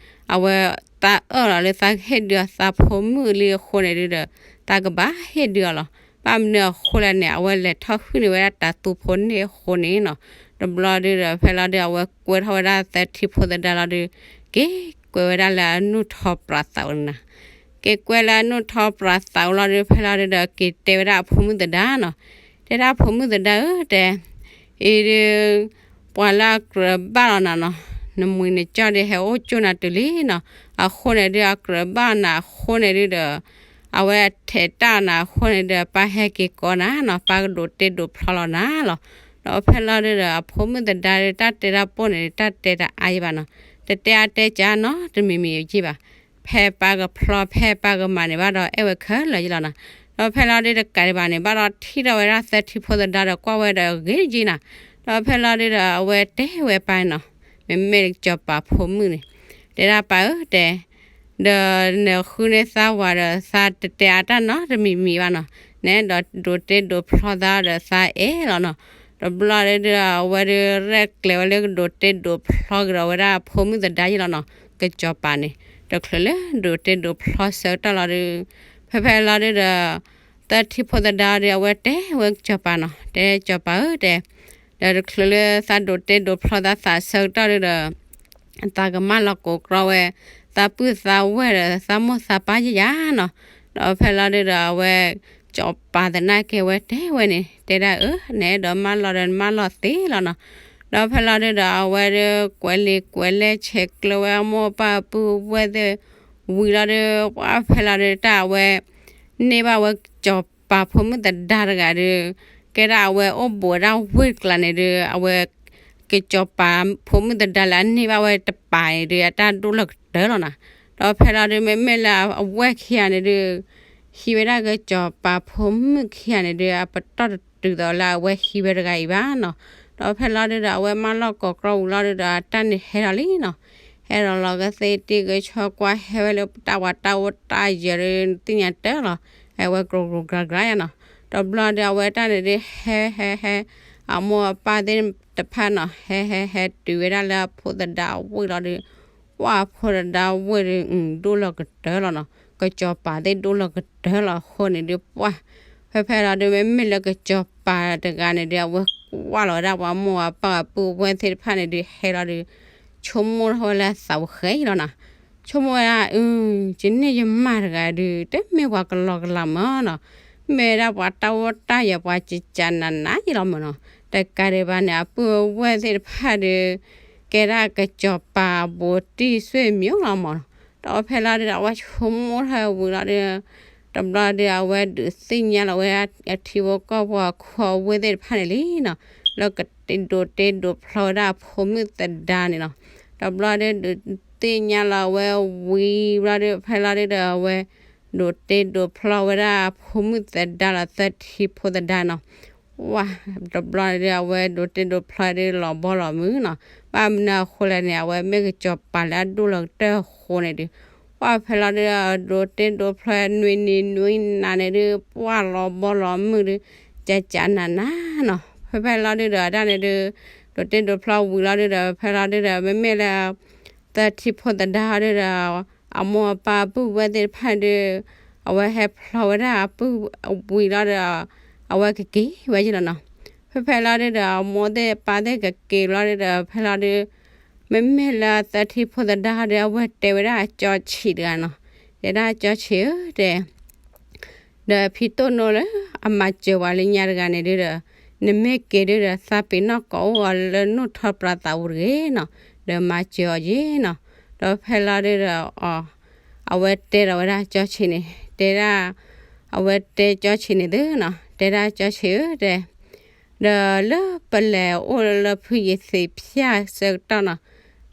အဝဲသးအၢၣ်လီၤလၢသးကဟ့ၣ်ဒုးအသးဖိမုၣ်လံအဃိန့ၣ်ဒုဒီး သးကဘၣ်ဟ့ၣ်ဒုးအီၤလီၤ. ဘၣ်မနုၤအဃိလဲၣ်န့ၣ် အဝဲလဲၤထီၣ်ဟုၣ်န့ၢ်ဝဲဒၣ်တၢ်သူဖိန့ၣ်အဃိန့ၣ်နီၤ, တဘျီဒုဒီး ဖဲလီၤဒု အဝဲကွဲထီၣ်ဝဲဒၣ်သထံဖိသဒါလီၤဒု က့ၤကွဲဝဲဒၣ်လၢအနူၢ်ထီပြးသးအိၣ်န့ၣ်နီၤ. က့ၤကွဲလၢအနူၢ်ထီပြးသးအိၣ်လီၤဒု ဖဲလီၤဒုဒီး က့ၤတဲဝဲဒၣ်အဖိမုၣ်သဒါနီၤ, တဲဒၣ်ဖိမုၣ်သဒါဧၢ တဲ အံၤဒု ပှၤလၢအကြၢးဘၣ်လီၤနၤနီၤ, နမှံၤနကၠီၣ်ဒုးဟဲအိၣ်ကၠိၣ်နၤတုၤလံနီၤ, အဃိန့ၣ်ဒု အကြၢးဘၣ်နၤအဃိန့ၣ်ဒုဒီး အဝဲထဲးတၢ်နၤအဃိန့ၣ်ဒီး ပၢ်ဟဲက့ၤကိးနၤနီၤ, ပၢ်ကဒိးတ့ဒိးဖျီလီၤနၤလီၤ. ဒီးဖဲလီၤဒုဒီး အဖိမုၣ်သဒါဒီး တၢ်တဲတၢ်ပိၢ်န့ၣ် တၢ်တဲတၢ်အါယံၤဘၣ်နီၤ, တတဲအါတဲကၢနီတမံၤမံၤယံၤဘၣ်. ဖဲပၢ်ကဖျီ ဖဲပၢ်ကမၤန့ၣ်ဘၣ်ဒီး အဲၣ်ဝဲခဲလၢာ်ယံၤလီၤနီၤ. ဒီးဖဲလီၤဒုတကးဒံးဘၣ်န့ၣ် ဘၣ်ဒီးထံၣ်ထီၣ်ဝဲဒၣ်သၢထံဖိသဒါဒီး ကွၢ်ဝဲဒီးဂ့ၤယံၤနီၤ. ဒီးဖဲလီၤဒုဒီး အဝဲတဲဝဲပၢ်နီၤ, မ့မ့ၢ်ကစီၤပၤဖိမုၣ်န့ၣ်, တဲဒၣ်ပၢ်ဧၢတဲ ဒီးနဃုန့ၢ်သးဝၤဒီး သးတတဲအါတၢ်နီတမံၤမံၤဘၣ်နီၤ, နဲဒီးဒိးတ့ဒိးဖျီသးဒီးသးအဲၣ်လီၤနီၤ. တဘျီဒုဒီး အဝဲဒုရဲၣ်ကျဲၤဝဲလၢ ကဒိးတ့ဒိးဖျီကဒီးဝဲဒၣ်ဖိမုၣ်သဒါယံၤလီၤနီၤ, ကစီၤပၤန့ၣ်. တချုးလၢဒိးတ့ဒိးဖျီဆၢကတီၢ်လီၤဒု ဖဲဖဲလီၤဒုဒီး သၢထံဖိသဒါဒီး အဝဲတဲဝဲကစီၤပၤနီၤ, တဲကစီၤပၤဧၢတဲ ဒီးတချုးလၢသးဒိးတ့ဒိးဖျီသးသးဆၢကတီၢ်ဒုဒီး သးကမၢလီၤကိးကြီဝဲ သးပုၢ်သးဝဲၢ်ဒီး သးမိၢ်သးပၢ်ယယၤနီၤ. ဒီးဖဲလီၤဒုဒီး အဝဲ ကစီၤပၤသနာ်က့ဝဲတဲဝဲန့ၣ် တဲဒၣ်အၢ နအဲၣ်ဒိးမၢလီၤဒီးနမၢလီၤသ့လီၤနီၤ. ဒီးဖဲလီၤဒုဒီး အဝဲဒု ကွဲးလံာ်ကွဲးလဲၢ်ဆဲးကျၢဝဲအမိၢ်အပၢ်အပုၢ်အဝဲၢ်သ့ၣ် ဝံၤလီၤဒု ပှၢ်ဖဲလီၤဒုတၢ်အဝဲ န့ၢ်ဘၣ်ဝဲကစီၤပၤဖိမုၣ်သဒါတဂၤဒု ကဲဒၣ်အဝဲအိၣ်ဘူးဝဲဒၣ်ဝ့ၢ်ကျါန့ၣ်ဒု အဝဲ ကစီၤပၤဖိမုၣ်သဒါလၢအန့ၢ်ဘၣ်ဝဲတပၤန့ၣ်ဒု အတၢ်ဒိၣ်လီၤကတၢၢ်လီၤနီၤ. ဒီးဖဲလီၤဒု မ့မ့ၢ်လၢအဝဲၢ်ခံဂၤန့ၣ်ဒု ဟံးဝဲဒၣ်ကစီၤပၤဖိမုၣ်ခံဂၤန့ၣ်ဒု အပတီၢ်တတုၤသိးလၢအဝဲဟံးဝဲတဂၤအံၤဘၣ်နီၤ. ဒီးဖဲလီၤဒုဒီး အဝဲမၢလီၤကိးကြီဝံၤလီၤဒုဒီး အတၢ်န့ၣ်ဟဲဒီးလံနီၤ. ဟဲဒီးလီၤကသ့တံၢ်ကဆီကွၢ်ဟဲဝဲလၢတၢ်ဝၤတၢ်အိၣ်တၢ်ယၢၤဒု သ့ၣ်ညါတၢ်လီၤ. ဟဲဝဲကြိးကြိးကြၤကြၤယါနီၤ. တဘျီဒု အဝဲတၢ်န့ၣ်ဒု ဟဲဟဲဟဲ အမိၢ်အပၢ်သ့ၣ်တဖၣ်နီၤ ဟဲဟဲဟဲတုၤဝဲဒၣ်လၢအဖိသဒါအဝ့ၢ်လီၤဒု ပှၢ်အဖိသဒါဝ့ၢ်ဒု ဒိၣ်လီၤကတၢၢ်လီၤနီၤ. ကစီၤပၤသ့ၣ်ဒိၣ်လီၤကတၢၢ်လီၤအဃိန့ၣ်ဒု ပှၢ် ဖဲဖဲလီၤဒု မ့မ့ၢ်လၢကစီၤပၤတဂၤန့ၣ်ဒု အဝဲကွၢ်လီၤဝဲဒၣ်ပှၤမိၢ်အပၢ်အပုၢ်အဝဲၢ်သ့ၣ်တဖၣ်န့ၣ်ဒု ဟဲလီၤဒု ဆိကမိၣ်ထီၣ်ဝဲလၢအသးဝဲဃဲအံၤလီၤနီၤ. ဆိကမိၣ်ဝဲဒၣ် အု ယန့ၢ်ယမါတဂၤဒု တမ့ၢ်ပှၤကလီကလီမၢ်နီၤ. မ့ၢ်ဒၣ်ပှၤတၢ်အိၣ်တၢ်ယၢၤပှၤကကးနးနးယံၤလီၤမၢ်နီၤ. တကးဒံးဘၣ်န့ၣ် အပုၢ်အဝဲၢ်သ့ၣ်တဖၣ်ဒု ကဲဒၣ်ကစီၤပၤဘူးတံၢ်ဆွေမျိုးလီၤမၢ်နီၤ. ဒီးဖဲလီၤဒုဒီး အဝဲဆိကမိၣ်ထီၣ်ဝံၤလီၤဒု တဘျီဒု အဝဲဒုးသ့ၣ်ညါလီၤဝဲဒၣ်အထံဖိကီၢ်ဖိအခိအဝ့ၢ်သ့ၣ်တဖၣ်န့ၣ်လံနီၤ, လၢကဒိးတ့ဒိးဖျီဝဲဒၣ်အဖိမုၣ်သဒါန့ၣ်နီၤ. တဘျီဒု ဒုးသ့ၣ်ညါလီၤဝဲဝံၤဘျီဒု ဖဲလီၤဒုဒီး အဝဲဒိးတ့ဒိးဖျီဝဲဒၣ်အဖိမုၣ်သဒါလီၤ သၢထံဖိသဒါနီၤ. ဝါ တဘျီဒု အဝဲဒိးတ့ဒိးဖျီဒု လီၤဘီလီၤမုၢ်နီၤ. ဘၣ်မနုၤအဃိလဲၣ်န့ၣ် အဝဲမ့ၢ်ကစီၤပၤလၢအဒိၣ်လီၤကတၢၢ်အဃိန့ၣ်ဒု ပှၢ်ဖဲလီၤဒု ဒိးတ့ဒိးဖျီနွံနံၤနွံနၤန့ၣ်ဒု ပှၢ်လီၤဘီလီၤမုၢ်ဒု ကကးနးနးနီၤ. ဖဲဖဲလီၤဒုဒီး အတၢ်န့ၣ်ဒု ဒိးတ့ဒိးဖျီဝံၤလီၤဒုဒီး ဖဲလီၤဒုဒီး မ့မ့ၢ်လၢ သၢထံဖိသဒါဒုဒီး အမိၢ်အပၢ်အပုၢ်ဝဲၢ်သ့ၣ်တဖၣ်ဒု အဝဲဟဲဖျီဝဲဒၣ်အပုၢ်ဝံၤလီၤဒီး အဝဲကက့ၤဝဲယံၤလီၤနီၤ. ဖဲဖဲလီၤဒုဒီး အမိၢ်သ့ၣ်ပၢ်သ့ၣ်ကက့ၤလီၤဒုဒီး ဖဲလီၤဒု မ့မ့ၢ်လၢသၢထံဖိသဒါဒု အဝဲတဲဝဲဒၣ်အကၠီဆံးတဂၤနီၤ. တဲဒၣ်ကၠီဆံးဧၢတဲ ဒီးဖံတိၣ်နိလၢအမၤစၢၤဝဲလၢညါတဂၤန့ၣ်ဒုဒီး နမ့ၢ်က့ၤဒုဒီး သးပ့ၤနီၣ်ကိးအိၣ်အီၤလၢနူၢ်ထီၣ်ပြးသးပူၤတဂ့ၤနီၤ, ဒီးမၤစၢၤအီၤယ့ၤနီၤ. ဒီးဖဲလီၤဒုဒီး အဝဲတဲဒီးဝဲဒၣ်ကၠီဆံးန့ၣ် တဲဒၣ် အဝဲတဲကၠီဆံးန့ၣ်သုနီၤ, တဲဒၣ်ကၠီဆံးဧၢတဲ ဒီးလၢပလဲၤအိၣ်လၢဖုယ့ၤသ့းဖၠၣ်ဆၢကတီၢ်နီၤ,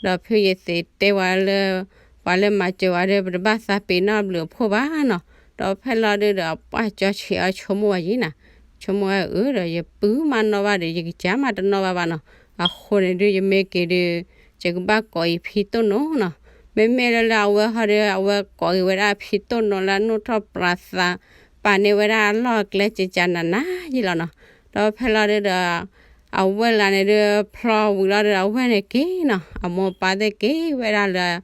ဒီးဖုယ့ၤသ့းတဲဝဲလၢ ပှၤလၢမၤစၢၤဝဲဒီး ပတဘၣ်သးပ့ၤနီၣ်ဘျုးအဖှိၣ်ဘၣ်နီၤ. ဒီးဖဲလီၤဒုဒီး ပှၢ်ကၠီဆံးအီၤဆိကမိၣ်ဝဲယံၤနီၤ, ဆိကမိၣ်ဝဲအၢဒီး ယပုၢ်မးနီၣ်ဘၣ်ဒီး ယကစၢ်မးတနီၣ်ဘၣ်ဘၣ်နီၤ. အဃိန့ၣ်ဒု ယမ့ၢ်က့ၤဒု ယကဘၣ်ကိးအံၤဖံတိၣ်နိနီၤ. မ့မ့ၢ်လၢလၢအဝဲဟီဒု အဝဲကိးအံၤဝဲဒၣ်ဖံတိၣ်နိလၢနူၢ်ထီၣ်ပြးသး ပာ်န့ၢ်ဝဲဒၣ်အလီၢ်အကျဲကကးနးနးယံၤလီၤနီၤ. ဒီးဖဲလီၤဒုဒီး အဝဲၢ်လၢန့ၣ်ဒု ဖျီဝံၤလီၤဒုဒီး အဝဲၢ်န့ၣ်က့ၤနီၤ, အမိၢ်ပၢ်သ့ၣ်က့ၤဝဲဒၣ်လၢ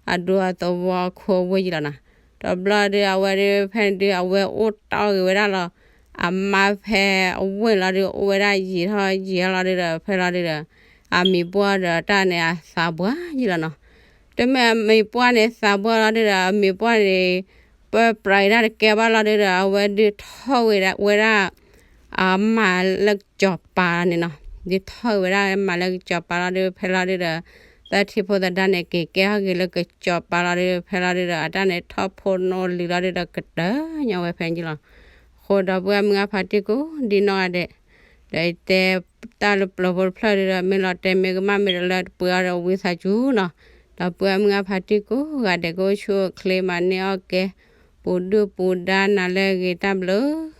အဒူအသဝီခိအဝ့ၢ်ယံၤလီၤနီၤ. တဘျီဒု အဝဲဒု ဖဲန့ၣ်ဒု အဝဲအိၣ်တီၢ်ဂ့ၤဝဲဒၣ်လီၤ. အမါဖဲအဝ့ၢ်လီၤဒု အိၣ်ဝဲဒၣ်ယံာ်ထီၣ်ယံာ်ထီၣ်လီၤဒုဒီး ဖဲလီၤဒုဒီး အမံၤပှၢ်ဒီးတၢ်န့ၣ် အသးပှၢ်ယံၤလီၤနီၤ. တမ့ၢ်အမံၤပှၢ်န့ၣ် သးပှၢ်လီၤဒုဒီး အမံၤပှၢ်န့ၣ် ပၢပြးအံၤတၢ်တကဲဘၣ်လီၤဒုဒီး အဝဲဒုးထီၣ်ဝဲဒၣ် အမၤလၢကစီၤပၤန့ၣ်နီၤ. ဒုးထီၣ်ဝဲဒၣ်မၤလၢကစီၤပၤလီၤဒု ဖဲလီၤဒုဒီး သၢထံဖိသဒါန့ၣ် က့ၤကဲထီၣ်က့ၤလၢကစီၤပၤလီၤဒုး ဖဲလီၤဒုးဒီး အတၢ်န့ၣ်ထီၣ်ဖိနီၢ်လံၤလီၤဒုးဒီး ကတၢၢ်ညီဝဲဖဲန့ၣ်လီၤ. အဃိဒီပုၢ်ဝဲၢ်မုၢ်အဖါတံၢ်ကိး ဒ်နီၢ်ဂၤဒဲး ဒီးယတဲတၢ်လၢပျီၤဖိတဖျၢၣ်ဒုးဒီး မ့ၢ်လီၤတဲာ်မ့ၢ်ကမၣ်မ့ၢ်တလၢတပှဲၤအီၤဒီးဝံသးစူၤနီၤ. ဒီပုၢ်ဝဲၢ်မုၢ်အဖါတံၢ်ကိးဂၤဒဲး ကအိၣ်ဆူၣ်အိၣ်ချ့ မၤန့ၢ်အီၣ်ကဲ ပူၤဒုၣ်ပူၤဒါ နၤလၢအဂ့ၤ တၢ်ဘျုး